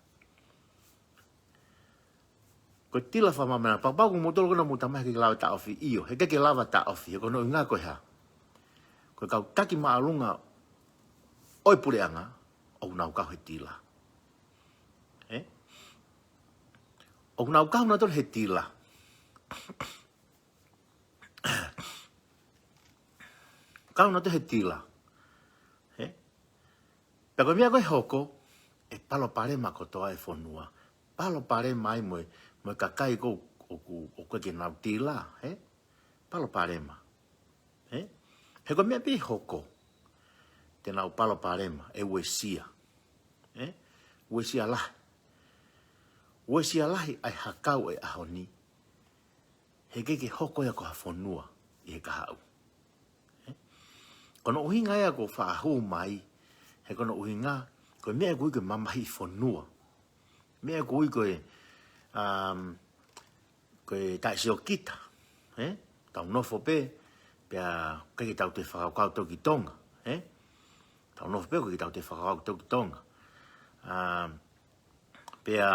Ko e tila fakamāmani lahi, pea kapau ʻoku mou tolo kona mou tamai ke lava taʻofi ʻio, he ʻikai ke lava taʻofi, he ko hono ʻuhinga ko e hā? Ko e kau taki māʻolunga ʻo e puleʻanga, ʻoku nau kau he tila. Ē? ʻOku nau kau nautolu he tila. Kau nautolu he tila. Ē? Pea ko e meʻa ko ē ʻe hoko, ʻe palopalema kotoa e fonua. Palopalema ai mo e, mo e kakai ko ē ʻoku, ʻoku ʻikai ke nau tila, ē? Palopalema. Ē? He ko e meʻa pē ʻe hoko, te nau palopalema, ʻe uesia. Ē? Uesia lahi. Uesia lahi ʻa e hakau ʻo e ʻaho ni. He ʻikai ke hoko ia ko ha fonua ʻi he kahaʻu. Ē? Ko hono ʻuhinga ia ʻoku ou faʻa hū mai, he ko hono ʻuhinga, ko e meʻa ʻoku ui ko e mamahiʻi fonua. Meʻa ʻoku ui ko e, um, ko e taʻesiokita, ē? Tau nofo pē, pea ʻikai ke tau toe fakakaukau ki Tonga, ē? Tau nofo pē, ʻikai ke tau toe fakakaukau ki Tonga. Um, pea,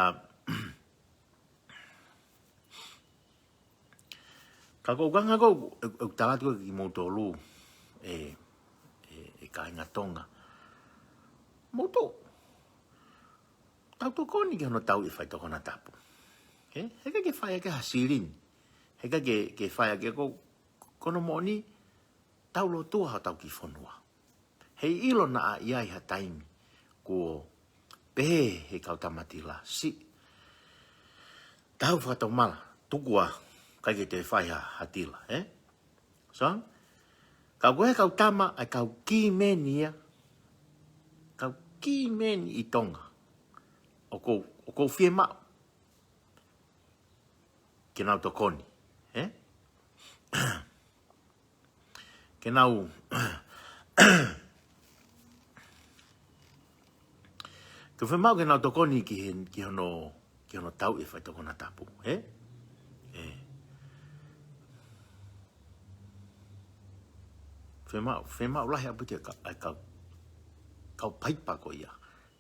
ka ko e ʻuhinga ko ē, ʻe, ʻe tala atu ko ē kimoutolu, ē, ē, ē kāinga Tonga. Moutolu, tau tokoni ki hono tauʻi e faitoʻo konatapu. Ē? He ʻikai ke fai ʻaki ha silini. He ʻikai ke, ke fai ʻaki ko, ko hono moʻoni, tau lotua hotau kiʻi fonua. Heiʻilo naʻa ʻi ai ha taimi kuo pehē he kau tama tila, siʻi, tau fakatomala, tuku ā, ʻikai ke toe fai ha, ha tila, ē? So, ka ko e kau tama, ʻa e kau kī meni ia, kau kī meni ʻi Tonga, ʻoku ou, ʻoku ou fiemaʻu ke nau tokoni, ē? Ke nau, ke fiemaʻu ke nau tokoni ki he, ki hono, ki hono tauʻi e faitoʻo konatapu, ē? Ē. Fiemaʻu, fiemaʻu lahi ʻaupito e ka, e kau, kau paipa ko ia,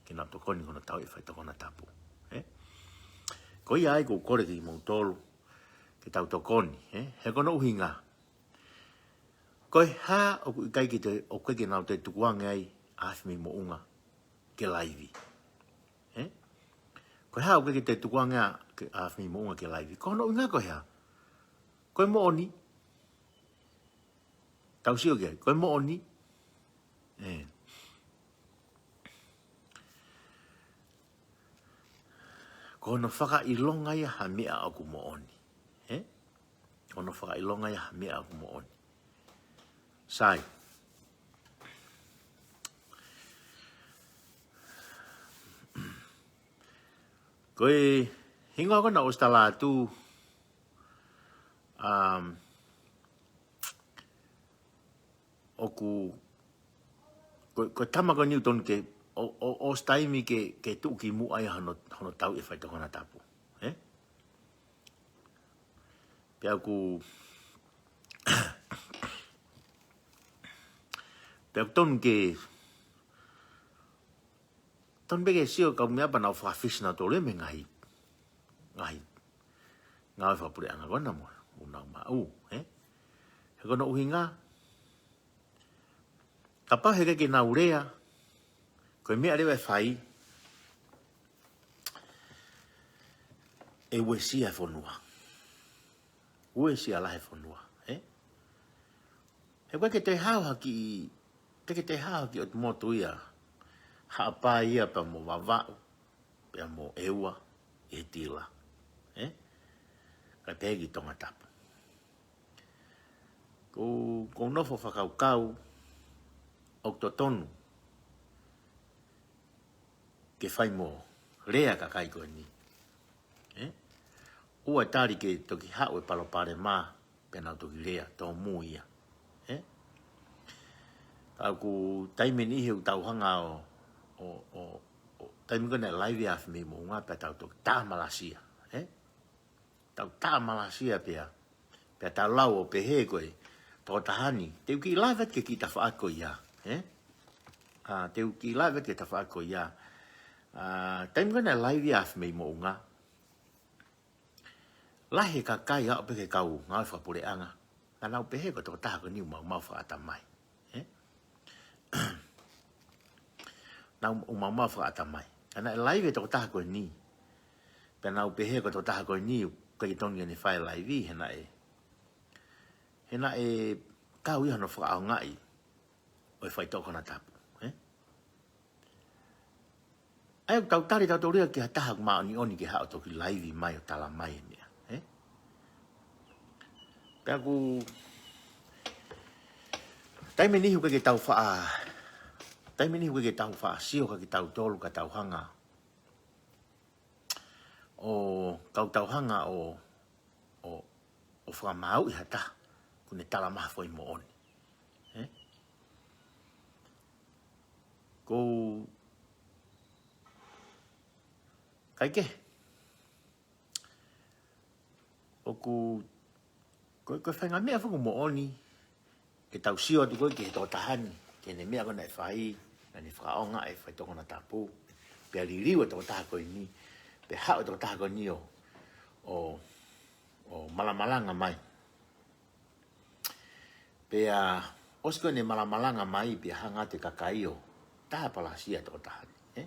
ke nau tokoni ki hono tauʻi e faitoʻo konatapu, ē? Ko ia ai ʻoku ou kole kimoutolu ke tau tokoni, ē? He ko hono ʻuhinga, ko e hā ʻoku ʻikai ke te, ʻoku ʻikai ke nau toe tukuange ai ʻa Afi mei Moʻunga ke laivi, ē? Ko e hā ʻoku ʻikai ke toe tukuange ʻa, ke, ʻa Afi mei Moʻunga ke laivi? Ko hono ʻuhinga ko e hā? Ko e moʻoni. Tau sio ki ai, ko e moʻoni. Ē. Ko hono fakaʻilonga ia ha meʻa ʻoku moʻoni. Ē? Ko hono fakaʻilonga ia ha meʻa ʻoku moʻoni. Sai. Ko e hingoa ko ē naʻe ʻosi tala atu, um, ʻoku, ko, ko e tama ko eni ʻoku tonu ke, ʻo, ʻo, ʻosi taimi ke, ke tuʻu ki muʻa ia hono, hono tauʻi e faitoʻo konatapu. Ē? Pea ʻoku, pea ʻoku tonu ke, tonu pē ke sio kau meʻa pea nau fakafisi nautolu ia mei he ngaahi, ngaahi ngāue fakapuleʻanga ko ena mo ʻenau maʻu, ē? He ko hono ʻuhinga, Kapau he ʻikai ke nau lea, ko e meʻa leva ʻe fai, ʻe uesia e fonua. Uesia lahi e fonua, ē? He ʻoku ʻikai ke toe hao ha kiʻi, ʻikai ke toe hao ha kiʻi ʻotu motu ia. Haʻapai ia pea mo Vavaʻu, pea mo ʻEua, ʻi he tila, ē? Kae pehē ki Tongatapu. Ko, ko u nofo fakakaukau, ʻoku totonu ke fai mo lea e kakai ko eni. Ē? ʻOua tali ke toki haʻu e palopalema, pea nau toki lea, tōmui ia. Ē? Ka ʻoku taimi ʻe niʻihi ʻoku tau hanga ʻo, ʻo, ʻo, ʻo, taimi ko ena e laivi Afi mei Moʻunga pea tau toki tā malasia. Ē? Tau tā malasia pea, pea tau lau ʻo pehē ko e tokotaha ni, te u kiʻi lave atu ki he kiʻi tafaʻaki ko ia, ē? ʻA, te u kiʻi lave atu ki he tafaʻaki ko ia. ʻA, taimi ko ena e laivi Afi mei Moʻunga, lahi e kakai ʻaʻu pē ki he kau ngāue fakapuleʻanga, naʻa nau pehē ko e tokotaha ko eni ʻoku maumau fakaʻatamai. Ē? Naʻa ʻoku maumau fakaʻatamai. Ka naʻe laivi e tokotaha ko eni, pea nau pehē ko e tokotaha ko eni ʻoku ʻikai totonu ke ne fai e laivi, he naʻe, he naʻe kau ia hono fakaʻaongaʻi ʻo e faitoʻo konatapu, ē? ʻA ia ʻoku tau tali tautolu ia ki ha taha ʻoku māʻoniʻoni ke haʻu ʻo toki laivi mai ʻo tala mai e meʻa, ē? Pea ʻoku, taimi ʻe niʻihi ʻoku ʻikai ke tau faʻa, taimi ʻe niʻihi ʻoku ʻikai ke tau faʻa sio ka kitautolu ka tau hanga ʻo, ka tau hanga ʻo, ʻo, ʻo fakamāuʻi ha taha, ʻoku ne tala mai ha foʻi moʻoni. Ē? Ko u, kae kehe, ʻoku, ko, ko e faʻahinga meʻa foki moʻoni, ke tau sio atu ko ē ki he tokotaha ni, ki heʻene meʻa ko ē naʻe fai, naʻa ne fakaʻaongaʻi e faitoʻo konatapu, pea liliu e tokotaha ko eni, pea haʻu e tokotaha ko eni ʻo, ʻo, ʻo malamalanga mai. Pea ʻosi ko ē ʻene malamalanga mai, pea hanga atu e kakai ʻo tā malasia e tokotaha ni, ē?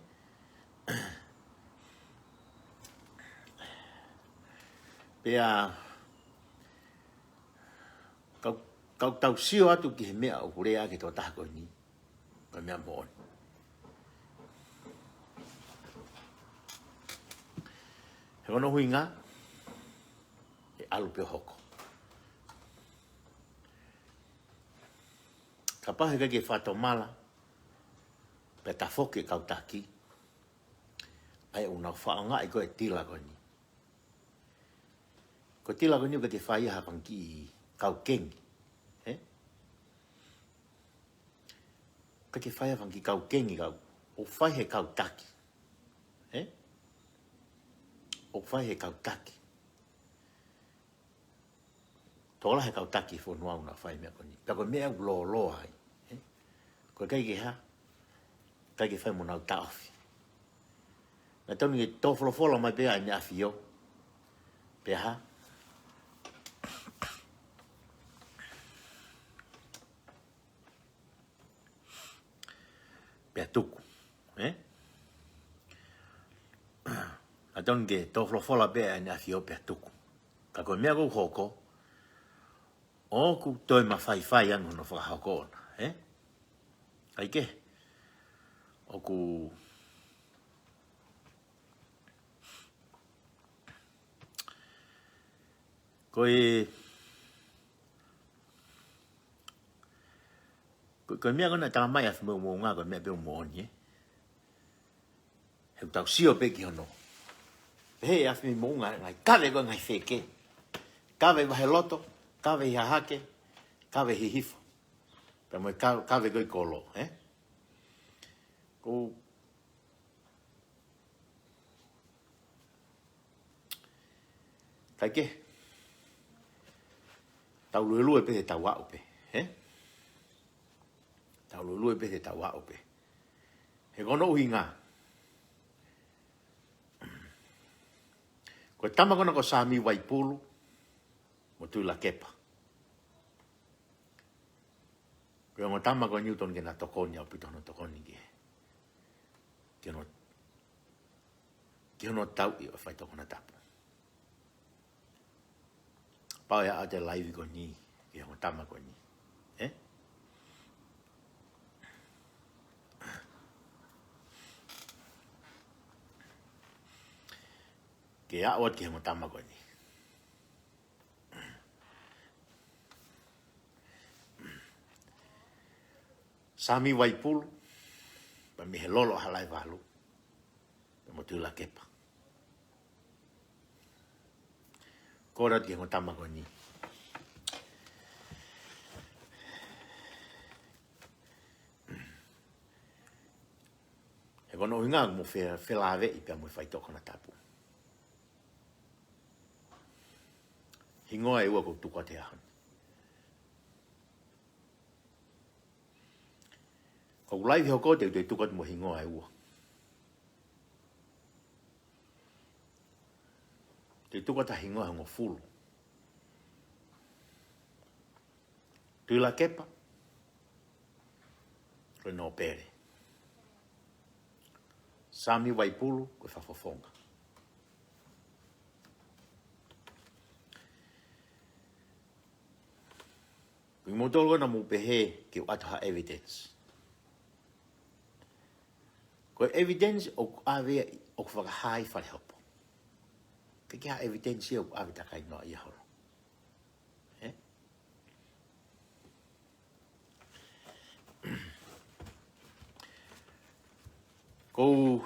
Pea, ka u, ka u tau sio atu ki he meʻa ʻoku lea ki he tokotaha ko eni, ko e meʻa moʻoni. He ko hono ʻuhinga, ʻe ʻalu pē ʻo hoko. Kapau he ʻikai ke fakatomala, pea tafoki e kau taki, ʻa ia ʻoku nau fakaʻaongaʻi ko ē e tila ko eni. Ko e tila ko eni ʻoku ʻikai ke fai ia ha fanga kiʻi kau kengi. Ē? ʻIkai ke fai ia ha fanga kiʻi kau kengi kau. ʻOku fai he kau taki. Ē? ʻOku fai he kau taki. Tokolahi e kau taki he fonua ʻoku nau fai e meʻa ko eni. Pea ko e meʻa ʻoku lōloa ai. Ē? ʻOku ʻikai ke hā, ʻikai ke fai mo nau taʻofi. Naʻe totonu ke tō folofola mai pē ʻa ʻEne ʻAfio. Pea hā? Pea tuku. Ē? Naʻe totonu ke tō folofola pē ʻa ʻEne ʻAfio pea tuku. Ka ko e meʻa ʻoku hoko, ʻoku toe mafaifai ange hono fakahoko ʻona, ē? Kae kehe, ʻoku, ko e, ko, ko e meʻa ko ē naʻe tala mai ʻe Afi mei Moʻunga, ko e meʻa pē ʻoku moʻoni, ē? He ʻoku tau sio pē ki hono, pehē ʻe Afi mei Moʻunga, ngaahi kave ko ē ngaahi feke. Kave ʻi Vaheloto, kave ʻi Hahake, kave ʻi Hihifo. Pea mo e ka-, kave ko ē ʻi Kolo, ē? Ko, kae kehe, tau luelue pē he tau aʻu pē, ē? Tau luelue pē he tau aʻu pē. He ko hono ʻuhinga, ko e tama ko ena ko Sami Vaipulu mo Tuʻilakepa, Ko e ongo tama ko eni ʻoku totonu ke na tokoni ʻaupito hono tokoni ki he, ki hono, ki hono tauʻi ʻo e faitoʻo konatapu. Pau ʻe ʻoatu e laivi ko eni ki he ongo tama ko eni. Ē? Ke ʻoatu ki he ongo tama ko eni. Sami Vaipulu, pea mei he Lolo ʻa Halaevalu, pea mo Tuʻilakepa. Ko ʻoatu ki he ongo tama ko eni. He ko hono ʻuhinga mo fe-, felāveʻi pea mo e faitoʻo konatapu. Hingoa ʻe ua ʻoku ou tuku atu he ʻaho ni. Ko ʻeku laivi hoko te u toe tuku atu mo e hingoa ʻe ua. Te u tuku atu ha hingoa ʻe hongofulu. Tuʻilakepa, ko e nōpele. Sami Vaipulu, ko e fakafofonga. Ko kimoutolu naʻa mou pehē ke u ʻoatu ha evidence. Ko e evidence ʻoku ʻave ia ʻoku fakahā ʻi fale hopo. ʻIkai ke ʻi ai ha evidence ia ʻoku ʻave takai noa ia holo. Ē? Ko u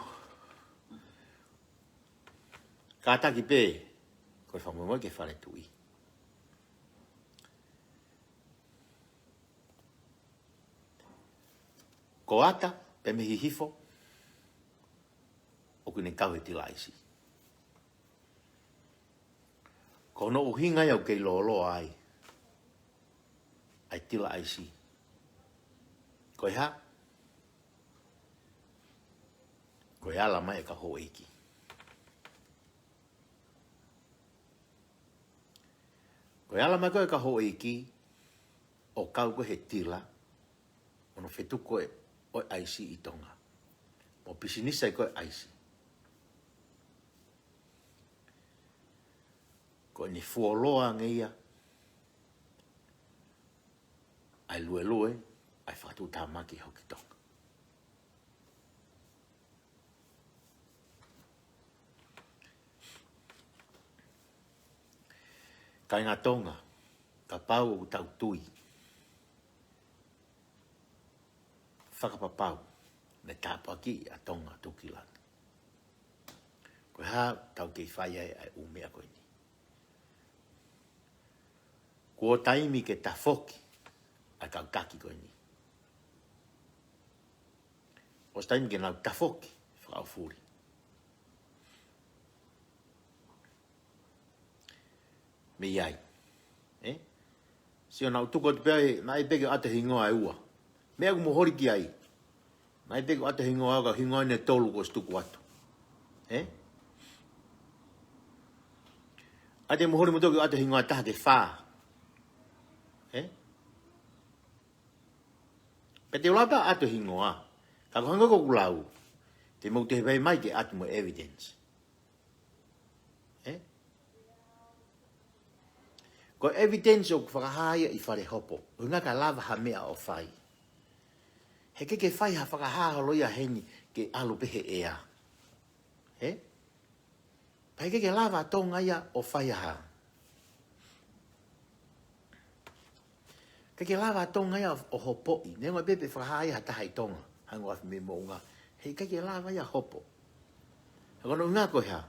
kātaki pē, ko e fakamolemole ki he fale tuʻi. Ko ʻAta, pea mei Hihifo, ʻoku ne kau he tila ʻaisi. Ko hono ʻuhinga ia ʻoku kei lōloa ai ʻa e tila ʻaisi. Ko e hā? Ko e ala mai ʻa e kau houʻeiki. Ko e ala mai ko ē ʻa e kau houʻeiki ʻo kau ko ē he tila, ʻo nau fetuku ko ē ʻo e ʻaisi ʻi Tonga. Mo pisinisi ai ko ē ʻaisi. Ko ʻene fuoloa ange ia ʻa e luelue ʻa e fakatuʻutāmaki ʻo e hoko ʻi Tonga. Kāinga Tonga, kapau ʻoku tau tui, fakapapau naʻe tāpuakiʻi ʻa Tonga tuʻukilangi. Ko e hā ʻoku tau kei fai ai ʻa e ʻū meʻa ko eni? Kuo taimi ke tafoki ʻa e kau taki ko eni. ʻOsi taimi ke nau tafoki fakaʻaufuli mei ai. Ē? Sio, naʻa ku tuku atu pē au, naʻe ʻai pē ke ʻoatu e hingoa ʻe ua. Meʻa ʻoku mou holi ki ai. Naʻe ʻai pē ke ʻoatu e hingoa ʻe ua, ka hingoa ʻe tolu kuo ʻosi tuku atu. Ē? ʻAi te mou holi moutolu ke ʻoatu e hingoa ʻe taha ki he fā. Ē? Pea te u lava ʻo ʻoatu e hingoa. Ka ko e hangē ko ʻeku lau, te mou toe vai mai ke ʻoatu mo e evidence. Ē? Ko e evidence ʻoku fakahā ia ʻi fale hopo. ʻUhinga ka lava ha meʻa ʻo fai, heʻikai ke fai ha fakahā holo ia heni ke ʻalu pē he ʻea. Ē? Pea heʻikai ke lava ʻa Tonga ia ʻo fai ha hā. ʻIkai ke lava ʻa Tonga ia ʻo hopoʻi. Neongo pē pe fakahā ia ha taha ʻi Tonga, hangē ko ʻAfio mei Moʻunga, heʻikai ke lava ia ʻo hopo. He ko hono ʻuhinga ko e hā?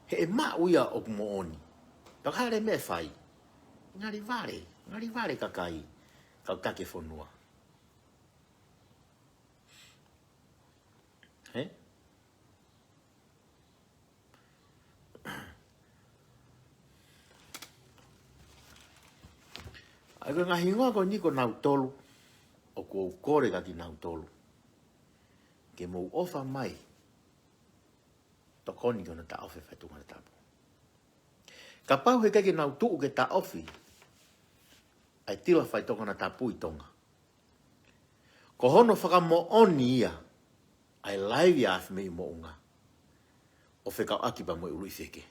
He ʻe maʻu ia ʻoku moʻoni. Pea ka hā e meʻa ʻe fai? Ngali vale, ngali vale kakai, kau taki e fonua. Ē? ʻA ia ko e ngaahi hingoa ko eni ko nautolu, ʻoku ou kole kia kinautolu ke mou ʻofa mai ʻo tokoni ki hono taʻofi e faitoʻo konatapu. Kapau heʻikai ke nau tuʻu ke taʻofi, ʻa e tila faitokona tapu ʻi Tonga. Ko hono fakamoʻoni ia ʻa e laivi ʻa Afi mei Moʻunga ʻo fekauʻaki pea mo e ʻUluʻi Feke.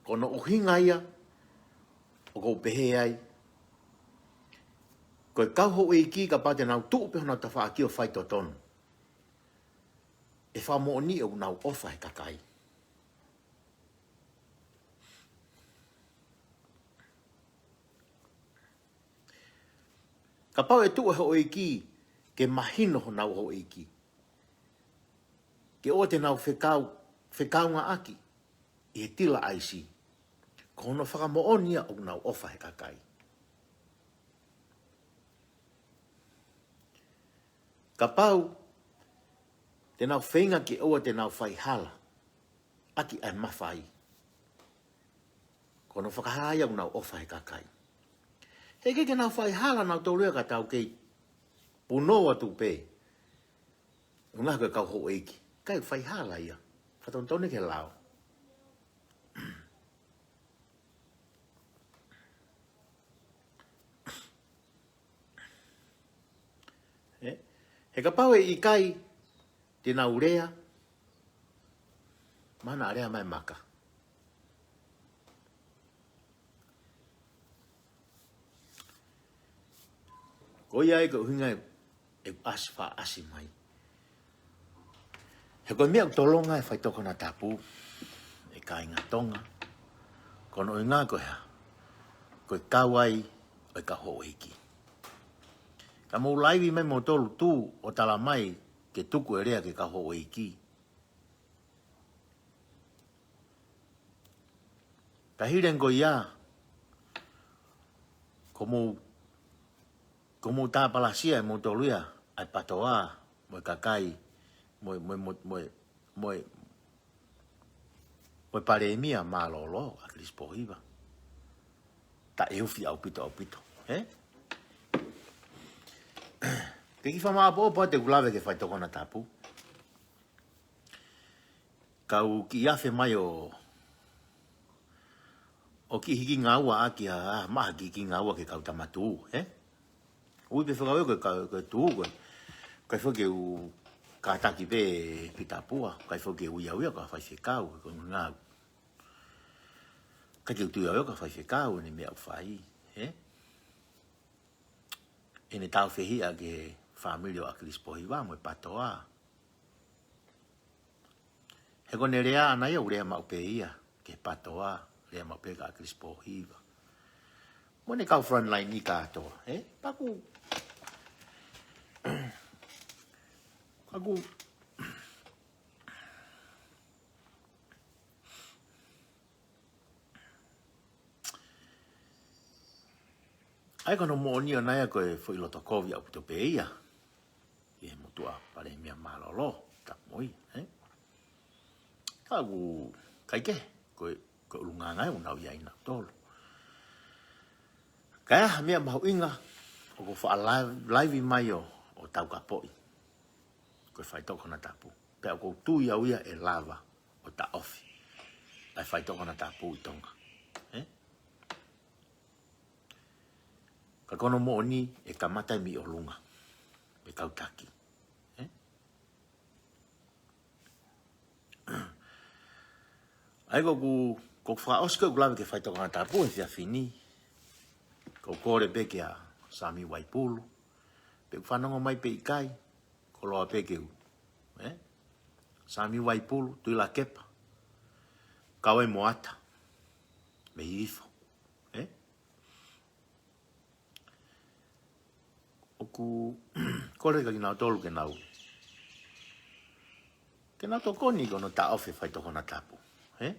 Ko hono ʻuhinga ia ʻoku ou pehē ai, ko e kau houʻeiki kapau te nau tuʻu pē honau tafaʻaki ʻo faitotonu, ʻe fakamoʻoni ʻoku nau ʻofa he kakai. Kapau ʻe tuʻu e houʻeiki ke mahino honau houʻeiki, ke ʻoua te nau fekau, fekaungāʻaki ʻi he tila ʻaisi, ko hono fakamoʻoni ia ʻoku nau ʻofa he kakai. Kapau te nau feinga ke ʻoua te nau faihala ʻaki ʻa e mafai, ko hono fakahā ia ʻoku nau ʻofa he kakai. He ʻikai ke nau faihala nautolu ia ka tau kei punou atu pē. ʻUhinga ko e kau houʻeiki, ʻikai faihala ia. Fakatonutonu ki he lao. Ē? He kapau ʻe ʻikai te nau lea, mana lea mai maka. Ko ia ai ko e ʻuhinga ʻeku ʻasi faʻa ʻasi mai. He ko e meʻa ʻoku tolonga e faitokona tapu, ʻe kāinga Tonga, ko hono ʻuhinga ko e hā? Ko e kau ai ʻo e kau houʻeiki. Ka mou laivi mai moutolu tuʻu ʻo tala mai ke tuku e lea ki he kau houʻeiki. Ka hili ange ko ia, ko mou, ko mou tāpalasia ʻe moutolu ia ʻa e PATOA mo e kakai, mo e, mo e, mo e, mo e, mo e, mo e Palēmia mālōlō ʻa Kilisi Pōhiva. Taʻeufi ʻaupito, ʻaupito, ē? Ke kiʻi fakamāʻopoʻopo atu ʻeku lave ki he faitokona tapu. Kau kiʻi afe mai ʻo, ʻo kiʻi hiki ngāueʻaki ha, ha maha kiʻi hiki ngāue ki he kau Tama Tuʻu, ē? Ui pē fekau ia ko e kau, ko e tuʻu ko ē. ʻIkai foki ke u kātaki pē Pita Pua, ʻikai foki ke u ui au ia ko ha faifekau, ko e ngāue. ʻIkai ke u tui au ia ko ha faifekau, ʻene meʻa ʻoku fai, ē? ʻEne tāufehiʻa ki he fāmili ʻo ʻAkilisi Pōhiva mo e PATOA. He ko ʻene lea ʻana ia, ʻoku lea maʻu pē ia ki he PATOA, lea maʻu pē kia ʻAkilisi Pōhiva. Mo ʻene kau frontline ʻi kātoa, ē? Paku. Paku. ʻA ia ko hono moʻoni ʻana ia ko e foʻi loto kovi ʻaupito pē ia ki he motuʻa Palēmia mālōlō, tapu mo ia, ē? Ka ʻoku ʻikai ke, ko e, ko e ʻulungaanga ia ʻoku nau ʻi ai nautolu. Ka ʻi ai ha meʻa mahuʻinga ʻoku ou faʻa laivi, laivi mai ʻo, ʻo taukapoʻi, ko e faitokona tapu. Pea ʻoku ou tui au ia ʻe lava ʻo taʻofi ʻa e faitokona tapu ʻi Tonga. Ē? Ka ko hono moʻoni ʻe kamata mei ʻolunga, mei he kau taki. Ē? ʻA ia ko ʻeku, ko ʻeku fakaʻosi ko ʻeku lave ki he faitokona tapu he efiafi ni, ko ʻeku kole pē kia Sami Waipulu, pe ʻoku fanongo mai pe ʻikai, koloa pē ke u, ē? Sami Waipulu, Tuʻilakepa, Kaue Moata, mei Hihifo, ē? ʻOku kole kia kinautolu ke nau, ke nau tokoni ki hono taʻofi e faitokona tapu, ē?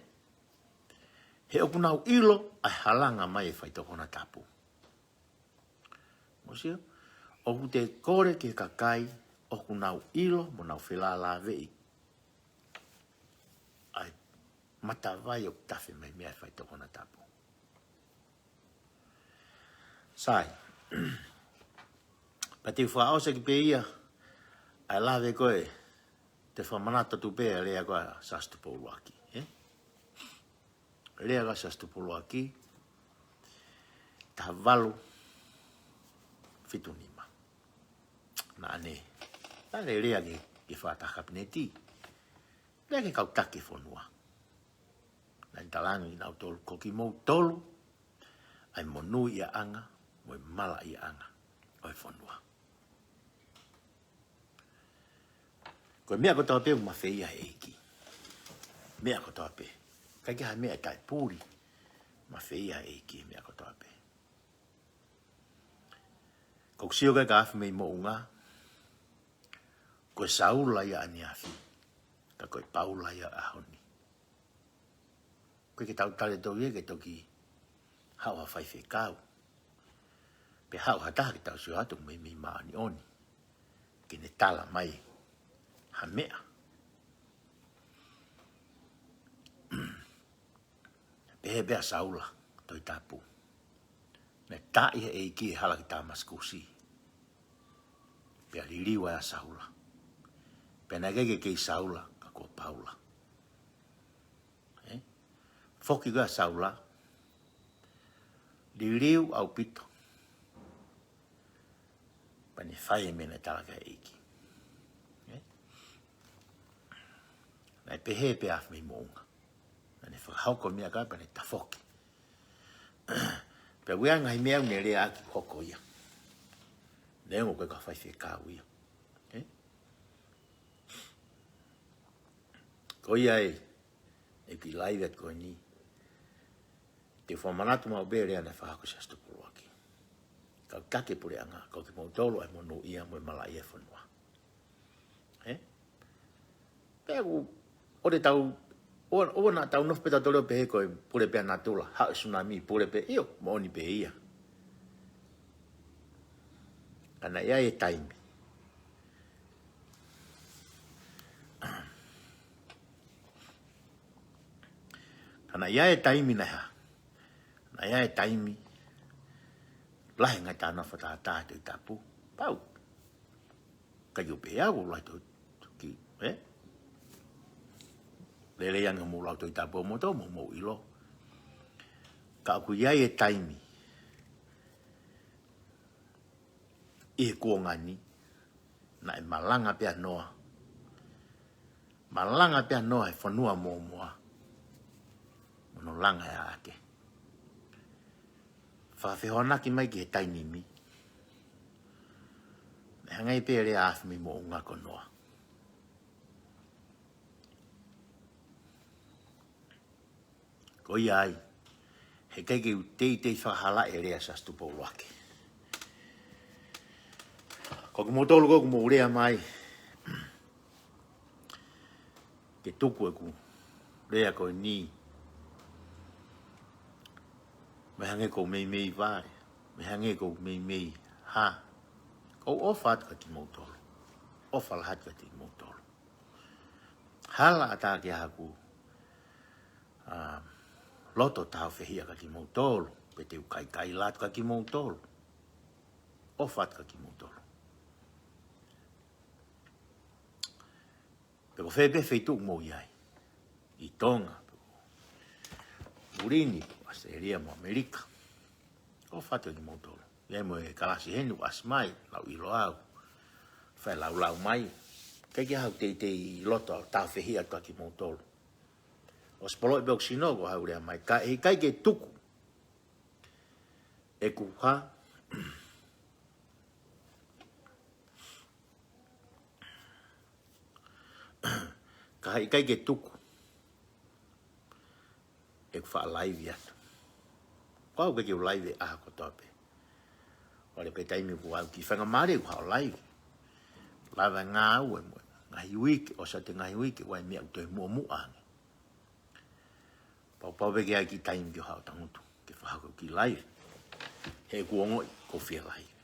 He ʻoku nau ʻilo ʻa e halanga mai e faitokona tapu. Mou sio, ʻoku te kole ki he kakai ʻoku nau ʻilo mo nau felālāveʻi ʻa e matavai ʻoku tafe mai mei ai e faitokona tapu. Sai. Pea te u fakaʻosi ʻaki pē ia ʻa e lave ko ē, te u fakamanatu atu pē ʻa e lea ko ē ʻa Siaosi Tupou ʻUluaki, ē? lea ʻa Siaosi Tupou ʻUluaki, taha valu fitu nima. Naʻa ne, naʻa ne lea ki, ki he fakataha kapineti. Lea ki he kau taki fonua. Naʻa ne talaange kinautolu, ko kimoutolu ʻa e monūʻiaʻanga mo e malaʻiaʻanga ʻo e fonua. Ko e meʻa kotoa pē ʻoku mafeia he ʻEiki. Meʻa kotoa pē. ʻIkai ke ʻi ai ha meʻa ʻe taʻepuli. Mafeia he ʻEiki meʻa kotoa pē. Ko ʻeku sio ko ē ka afi mei moʻunga, ko e Saula ia ʻaneafi, ka ko e Paula ia ʻaho ni. ʻOku ʻikai ke tau tali atu ia ke toki haʻu ha faifekau, pe haʻu ha taha ke tau sio atu meimei māʻoniʻoni ke ne tala mai ha meʻa. Pehē pē ʻa Saula, Tohi Tapu. Naʻe taaʻi ʻe he ʻEiki e hala ki Tāmasikusi. Pea liliu ai ʻa Saula. Pea naʻe ʻikai ke kei Saula, ka ko Paula. Ē? Foki ko ē ʻa Saula. Liliu ʻaupito. Pea ne fai e meʻa naʻe tala ki ai ʻe he ʻEiki. Ē? Naʻe pehē pē afi mei moʻunga. Naʻa ne fakahoko e meʻa ko ē pea ne tafoki. Pea ʻoku ʻi ai e ngaahi meʻa ʻoku ne lea ʻaki ʻoku hoko ia. Neongo ko e kau faifekau ia. Ē? Ko ia ē, ʻeku kiʻi laivi atu ko eni. Te u fakamanatu maʻu pē e lea naʻe fakahoko ʻe Siaosi Tupou ʻUluaki. Kau taki puleʻanga, ko kimoutolu ʻa e monūʻia mo e malaʻia ʻo e fonua. Ē? Pea ʻoku, ʻoua te tau, ʻoua, ʻoua naʻa tau nofo pē tautolu ʻo pehē ko e pule pē ʻa natula, haʻu e sunami, pule pē, ʻio, moʻoni pē ia. Ka naʻe ʻi ai e taimi. Ka naʻe ʻi ai e taimi naʻe hā. Naʻe ʻi ai e taimi. Lahi e ngaahi talanoa fakatātā he Tohi Tapu. Pau. Ka ʻikai ke u pehē au, ʻoku lahi e tohi, ē? Lelei ange hoʻomou lau Tohi Tapu ʻo moutolu, mou, mou ʻilo. Ka ʻoku ʻi ai e taimi. ʻI he kuonga ni, naʻe malanga pē ʻa Noa. Malanga pē ʻa Noa he fonua mōmoa. Mo hono langa e ʻaʻake. Fakafehoanaki mai ki he taimi ni. Naʻe hangē pē e lea afi mei moʻunga ko Noa. Ko ia ai, heʻikai ke u teitei fakahalaʻi e lea ʻa Siaosi Tupou ʻUluaki. Ko kimoutolu ko ē ʻoku mou lea mai, ke tuku ʻeku lea ko eni. Mei hangē ʻoku ou meimei vale, mei hangē ʻoku ou meimei hā. ʻOku ou ʻofa atu kiate kimoutolu. ʻOfa lahi atu kiate kimoutolu. Hala ʻatā ke haku, ā, loto tāufehiʻa kiate kimoutolu, pe te u kaikaila atu kiate kimoutolu. ʻOfa atu kiate kimoutolu. Pe ko fē pē feituʻu ʻoku mou ʻi ai. ʻI Tonga, pe ko Lilini, pe ko ʻAositelēlia mo ʻAmelika. ʻOfa atu kiate kimoutolu. ʻI ai mo e kalasi heni ʻoku ʻasi mai, lau ʻilo au. Fai laulau mai. ʻIkai ke haʻu teitei loto au tāufehiʻa atu kiate kimoutolu. ʻOsi poloʻi pē ʻeku sino ko e haʻu lea mai. Ka heʻikai ke tuku ʻeku hā. Ka heʻikai ke tuku ʻeku faʻa laivi atu. Ko au ʻikai ke u laivi ʻaho kotoa pē. ʻOku ʻi ai pē taimi ʻoku ou kiʻi faingamālie ʻoku ou haʻu ʻo laivi. Lava e ngāue mo e ngaahi uike, ʻosi atu e ngaahi uike, ʻoku ʻi ai e meʻa ʻoku toe muʻomuʻa ange. Pau, pau pē ke ʻi ai e kiʻi taimi ke u haʻu ʻo tangutu, ke fakahoko e kiʻi laivi. He ʻoku ou ongoʻi ʻoku ou fie laivi.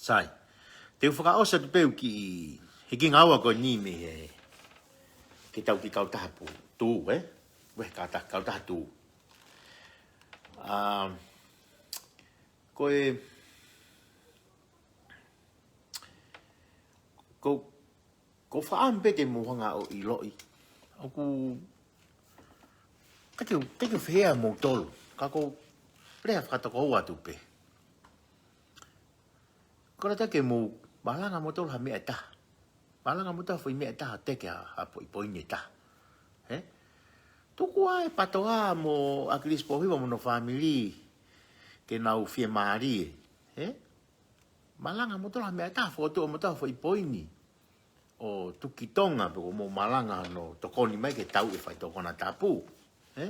Sai. Te u fakaʻosi atu pē ʻeku kiʻi, he kiʻi ngāue ko eni mei he, ke tau kiʻi kautaha pū, tū, ē? Uehe kautaha, kautaha tū. Ā, ko e, Ko, ko e fakaʻamu pē te mou hanga ʻo ʻiloʻi. ʻOku, ʻikai ke, ʻikai ke u fehiʻa moutolu. Ka ko e lea fakatokoua atu pē. Ko e lata ke mou malanga moutolu ha meʻa ʻe taha. Malanga moutolu ha foʻi meʻa ʻe taha, teke ha, ha foʻi poini ʻe taha. Hē? Tuku ā e PATOA mo ʻAkilisi Pōhiva mo hono fāmili ke nau fiemālie. Hē? Malanga moutolu ha meʻa ʻe taha, fokotuʻu moutolu ha foʻi poini ʻo tuku ki Tonga, pe ko hoʻomou malanga hono tokoni mai ke tau e faitoʻo konatapu. Hē?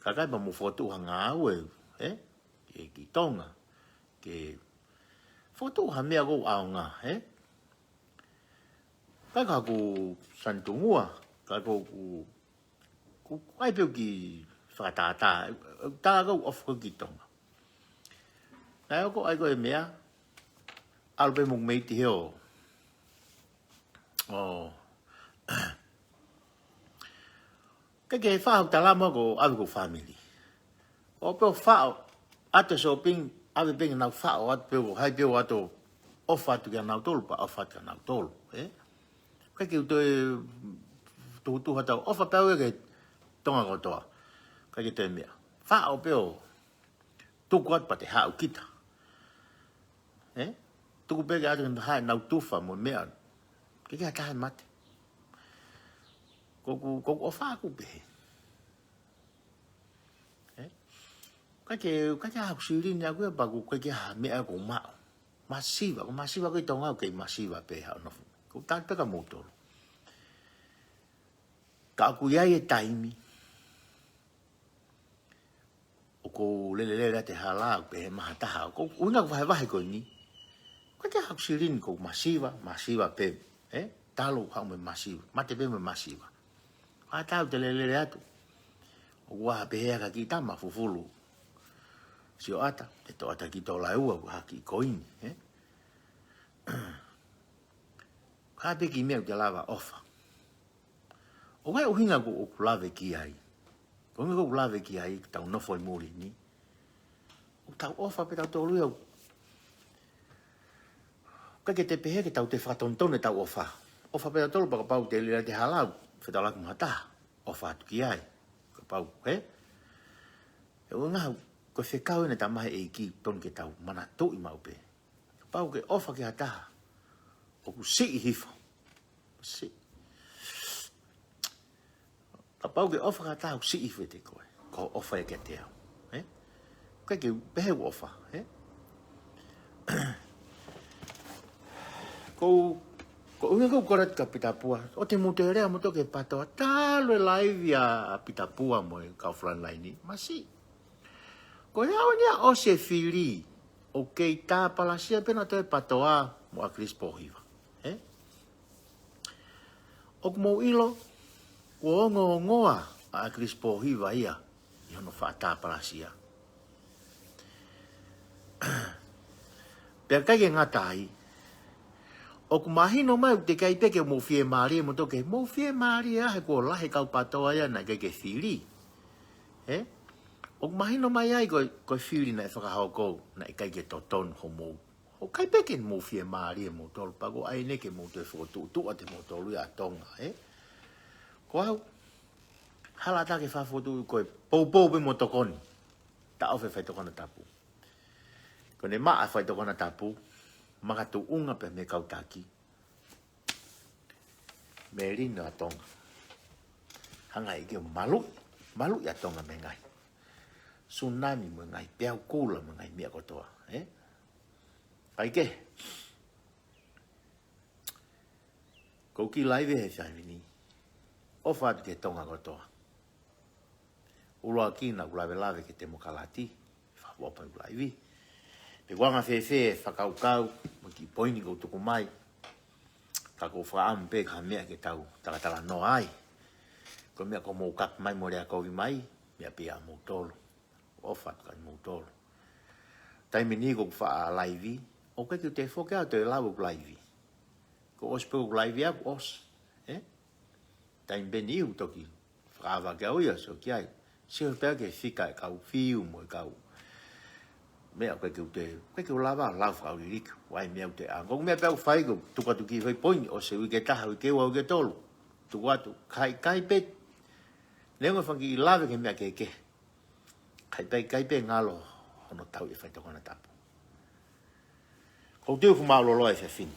Kae ʻikai pea mou fokotuʻu ha ngāue, hē? Ke ki Tonga. Ke fokotuʻu ha meʻa ʻoku ʻaonga, hē? Kae ʻikai ke u sanitungua, kae ʻikai ke u, ke u ʻai pē ʻeku kiʻi fakatātā, ʻeku tā ʻoku ou ʻofa ki Tonga. Naʻe ʻoku ʻai ko e meʻa, ʻalu pē mo e meʻa ʻi he ʻo. ʻO. Ke ke faʻo tala mo ko ʻave ko e fāmili. ʻO pē ʻo faʻo atu e shopping, ʻave pē ke nau faʻo atu pē ʻo hai pē ʻo ʻoatu ʻofa atu kia nautolu, pea ʻofa atu kia nautolu, ē? ʻIkai ke u toe tuhutuhu ʻetau ʻofa pē ʻaʻaku ki Tonga kotoa. ʻIkai ke toe meʻa. Faʻo pē ʻo tuku atu pea te haʻu kita. Ē? Tuku pē ke ʻatu ke haʻu ʻenau tufa mo e meʻa. ʻIkai ke ʻi ai ha taha ʻe mate. Ko ʻeku, ko ʻeku ʻofa ʻaʻaku pehē. Ē? ʻIkai ke, ʻikai ke ʻi ai haʻaku silini ʻaʻaku ia pea ʻoku ʻikai ke ʻi ai ha meʻa ʻoku ou maʻu. Masiva, ʻoku masiva ko e Tonga ʻoku kei masiva pē ha ʻo nofo. ʻOku ou tali pē kia moutolu. Ka ʻoku ʻi ai e taimi ʻoku ou lelelele atu he hala, ʻoku pehē mai ha taha, ʻoku ou ʻuhinga ʻeku vahevahe ko eni. ʻIkai ke ʻi ai haʻaku silini, ʻoku ou masiva, masiva pē, ē? Talu haʻu mo e masiva, mate pē mo e masiva. Ka tau te lelele atu. ʻOku ʻi ai ha pehē ʻa e kiʻi tama fufulu sioʻata, ʻe toʻata ki tō laua, ʻoku ʻi ai ha kiʻi koini, ē? Ka pē kiʻi meʻa ʻoku te lava ʻofa. ʻOku ʻi ai e ʻuhinga ʻoku ou lave ki ai. Ko e ʻuhinga ʻoku ou lave ki ai, ke tau nofo ʻi muli ni. ʻOku tau ʻofa pē tautolu ia. ʻIkai ke te pehē ke tau toe fakatonutonu ʻetau ʻofa. ʻOfa pē tautolu pea kapau te lelei atu he hala, fetaulaki mo ha taha. ʻOfa atu ki ai. Kapau, hē? ʻE ʻuhinga, ko e fekau eni ʻa e ʻEiki, tonu ke tau manatuʻi maʻu pē. Kapau ke ʻofa ki ha taha, ʻoku siʻi hifo. Siʻi. Kapau ke ʻofa ki ha taha, ʻoku siʻi hifo ʻiate koe. Ko e ʻofa ia kiate au. Ē? ʻIkai ke pehē ʻoku ʻofa, ē? Ko, ko e ʻuhinga ʻoku ou kole atu kia Pita Pua. ʻOua te mou toe lea moutolu ki he PATOA. Talu e laivi ʻa Pita Pua mo e kau frontline ni. Masiʻi. Ko e ʻaho ni ʻa ʻosi e fili, ʻoku kei tāpalasia pē nautolu e PATOA mo ʻAkilisi Pōhiva. Ē? ʻOku mou ʻilo, kuo ongoongoa ʻa ʻAkilisi Pōhiva ia ʻi hono faʻa tāpalasia. Pea ʻikai ke ngata ai, ʻoku mahino mai ʻoku teʻeki ai pē ke mou fiemālie moutolu ke mou fiemālie ʻa he kuo lahi e kau PATOA ia naʻe ʻikai ke fili. Ē? ʻOku mahino mai ai ko e, ko e fili naʻe fakahoko, naʻe ʻikai ke totonu hoʻomou. ʻOku ʻikai pē ke mou fiemālie moutolu, pea ko e ʻai eni ke mou toe fokotuʻutuʻu atu moutolu ia ʻa Tonga, ē? Ko au, hala ʻatā ke fakafokotuʻu ko e poupou pē mo tokoni. Taʻofi e faitoʻo konatapu. Ko ʻene maʻa e faitoʻo konatapu, makatuʻunga pē mei he kau taki. Melino ʻa Tonga. Hanga ʻe he ʻEiki ʻo maluʻi, maluʻi ʻa Tonga mei he ngaahi sunami mo e ngaahi peau kula mo e ngaahi meʻa kotoa, ē? Kae kehe, ko e kiʻi laivi he efiafi ni. ʻOfa atu ki he Tonga kotoa. ʻUluaki naʻa ku lavelave ki he temokalati, fakaʻofoʻofa ʻeku laivi. Pe ʻoku anga fēfē e fakakaukau mo e kiʻi poini kuo u tuku mai. Ka ʻoku ou fakaʻamu pē ha meʻa ke tau talatalanoa ai. Ko e meʻa ʻoku mou kapi mai mo lea kovi mai, meʻa pē ia ʻamoutolu. ʻOfa atu kia moutolu. Taimi ni ʻoku ou faʻa laivi, ʻoku ʻikai ke u toe foki au ʻo toe lau ʻeku laivi. Kuo ʻosi pē ʻeku laivi ʻaʻaku, ʻosi. Ē? Taimi pē ni ʻoku toki fakaava ke au ia, sio ki ai. Sio pē ki he fika e kau fiu mo e kau Meʻa ʻoku ʻikai ke u te, ʻikai ke u lava ʻo lau fakaʻuliʻuliki ʻa e meʻa ʻoku te ʻaonga. Ko e meʻa pē ʻoku fai ko e tuku atu ki he foʻi poini, ʻosi e uike ʻe taha, uike ua, uike tolu. Tuku atu, ʻikai, ʻikai pē. Neongo e fanga kiʻi lave ki he meʻa kehekehe, ʻikai pē, ʻikai pē ngalo hono tauʻi e faitoʻo konatapu. Ko u tui ʻoku mālōlō e efiafi ni.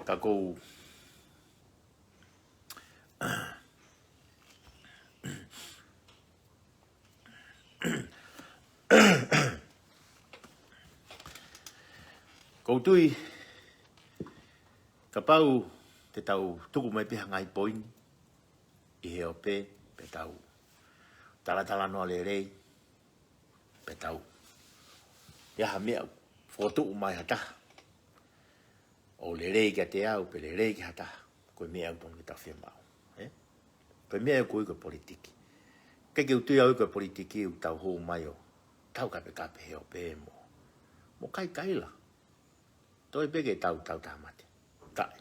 Ka ko u Ko u tui, kapau te tau tuku mai pē ha ngaahi poini ʻi he ope, pe tau talatalanoa lelei, pe tau ʻi ai ha meʻa fokotuʻu mai ha taha ʻo lelei kiate au, pe lelei ki ha taha, ko e meʻa ʻoku totonu ke tau fiemaʻu, ē? Ko e meʻa ʻoku ui ko e politiki. ʻIkai ke u tui au ko e politiki ʻoku tau hū mai ʻo tau kapekape he ope mo, mo kaikaila. Toe pē ke tau, tau taha mate. ʻIkai.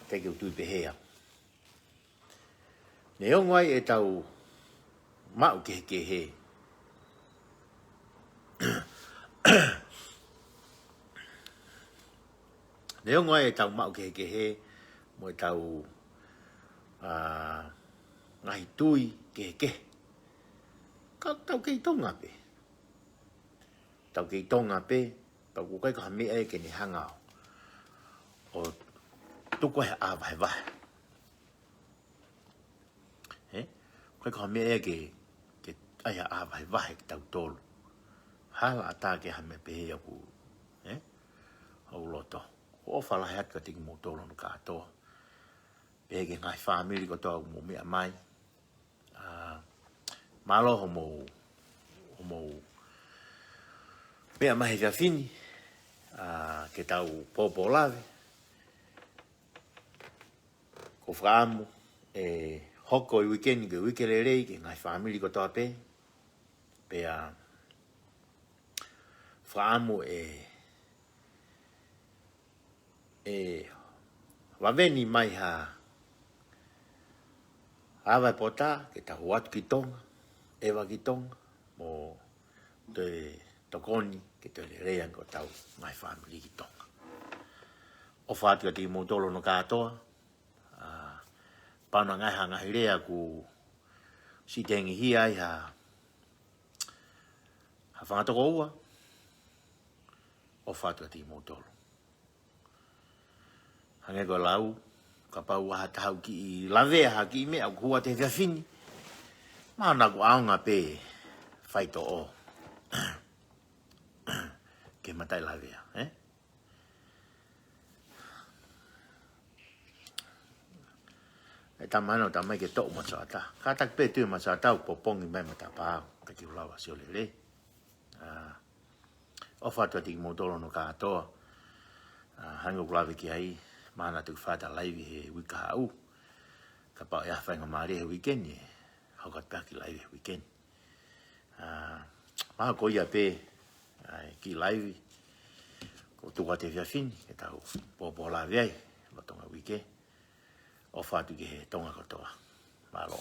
ʻIkai ke u tui pehē au. Neongo ʻa ʻetau maʻu kehekehe. Neongo ʻa ʻetau maʻu kehekehe, mo ʻetau, ā, ngaahi tui kehekehe. Ka tau kei Tonga pē. Tau kei Tonga pē, ka ʻoku ʻikai ko ha meʻa ia ke ne hanga ʻo, ʻo tuku ai ha ʻā vahevahe. Ē? ʻIkai ko ha meʻa ia ke, ke ʻai ha ʻā vahevahe kitautolu. Hala ʻatā ke ha meʻa pehē ʻoku, ē? ʻOku loto. ʻOfa lahi atu kiate kimoutolu hono kātoa. Pehē ki he ngaahi fāmili kotoa ʻoku mou meʻa mai. Ā, mālō hoʻomou, hoʻomou meʻa mai he efiafi ni, ā, ke tau pōpōlave. Ko u fakaʻamu ʻe hoko e uike ni ko e uike lelei ki he ngaahi fāmili kotoa pē. Pea fakaʻamu ʻe, ʻe vave ni mai ha ava e pota ke tau ō atu ki Tonga, ʻeva ki Tonga, mo toe tokoni ke toe lelei ange hotau ngaahi fāmili ki Tonga. ʻOfa atu kiate kimoutolu hono kātoa, ā, pau naʻa ngaahi ha ngaahi lea ʻoku siʻi tengihia ai ha, ha fanga tokoua, ʻofa atu kiate kimoutolu. Hangē ko e lau, kapau ʻoku ʻi ai ha taha ʻoku kiʻi lavea ha kiʻi meʻa ʻoku hū atu he efiafi ni, mahalo naʻa ku ʻaonga pē faitoʻo ke mataʻi lavea, ē? ʻE tama ena ʻo tama ke toʻo mataʻi ata. Kātaki pē tui mataʻi ata ʻoku popongi mai matapā, ka kiʻi lava sio lelei. Ā, ʻofa atu kiate kimoutolu hono kātoa. Ā, hangē ko ʻeku lave ki ai, mahalo naʻa toki fai ʻeta laivi he uike kahaʻu. Kapau ʻe ʻi ai ha faingamālie he uike ni, ʻe hoko atu pē ha kiʻi laivi he uike ni. Ā, mahalo ko ia pē, ʻa e kiʻi laivi ko u tuku atu he efiafi ni, ke tau pōpōlave ai, lolotonga e uike. ʻOfa atu ki he Tonga kotoa. Mālō.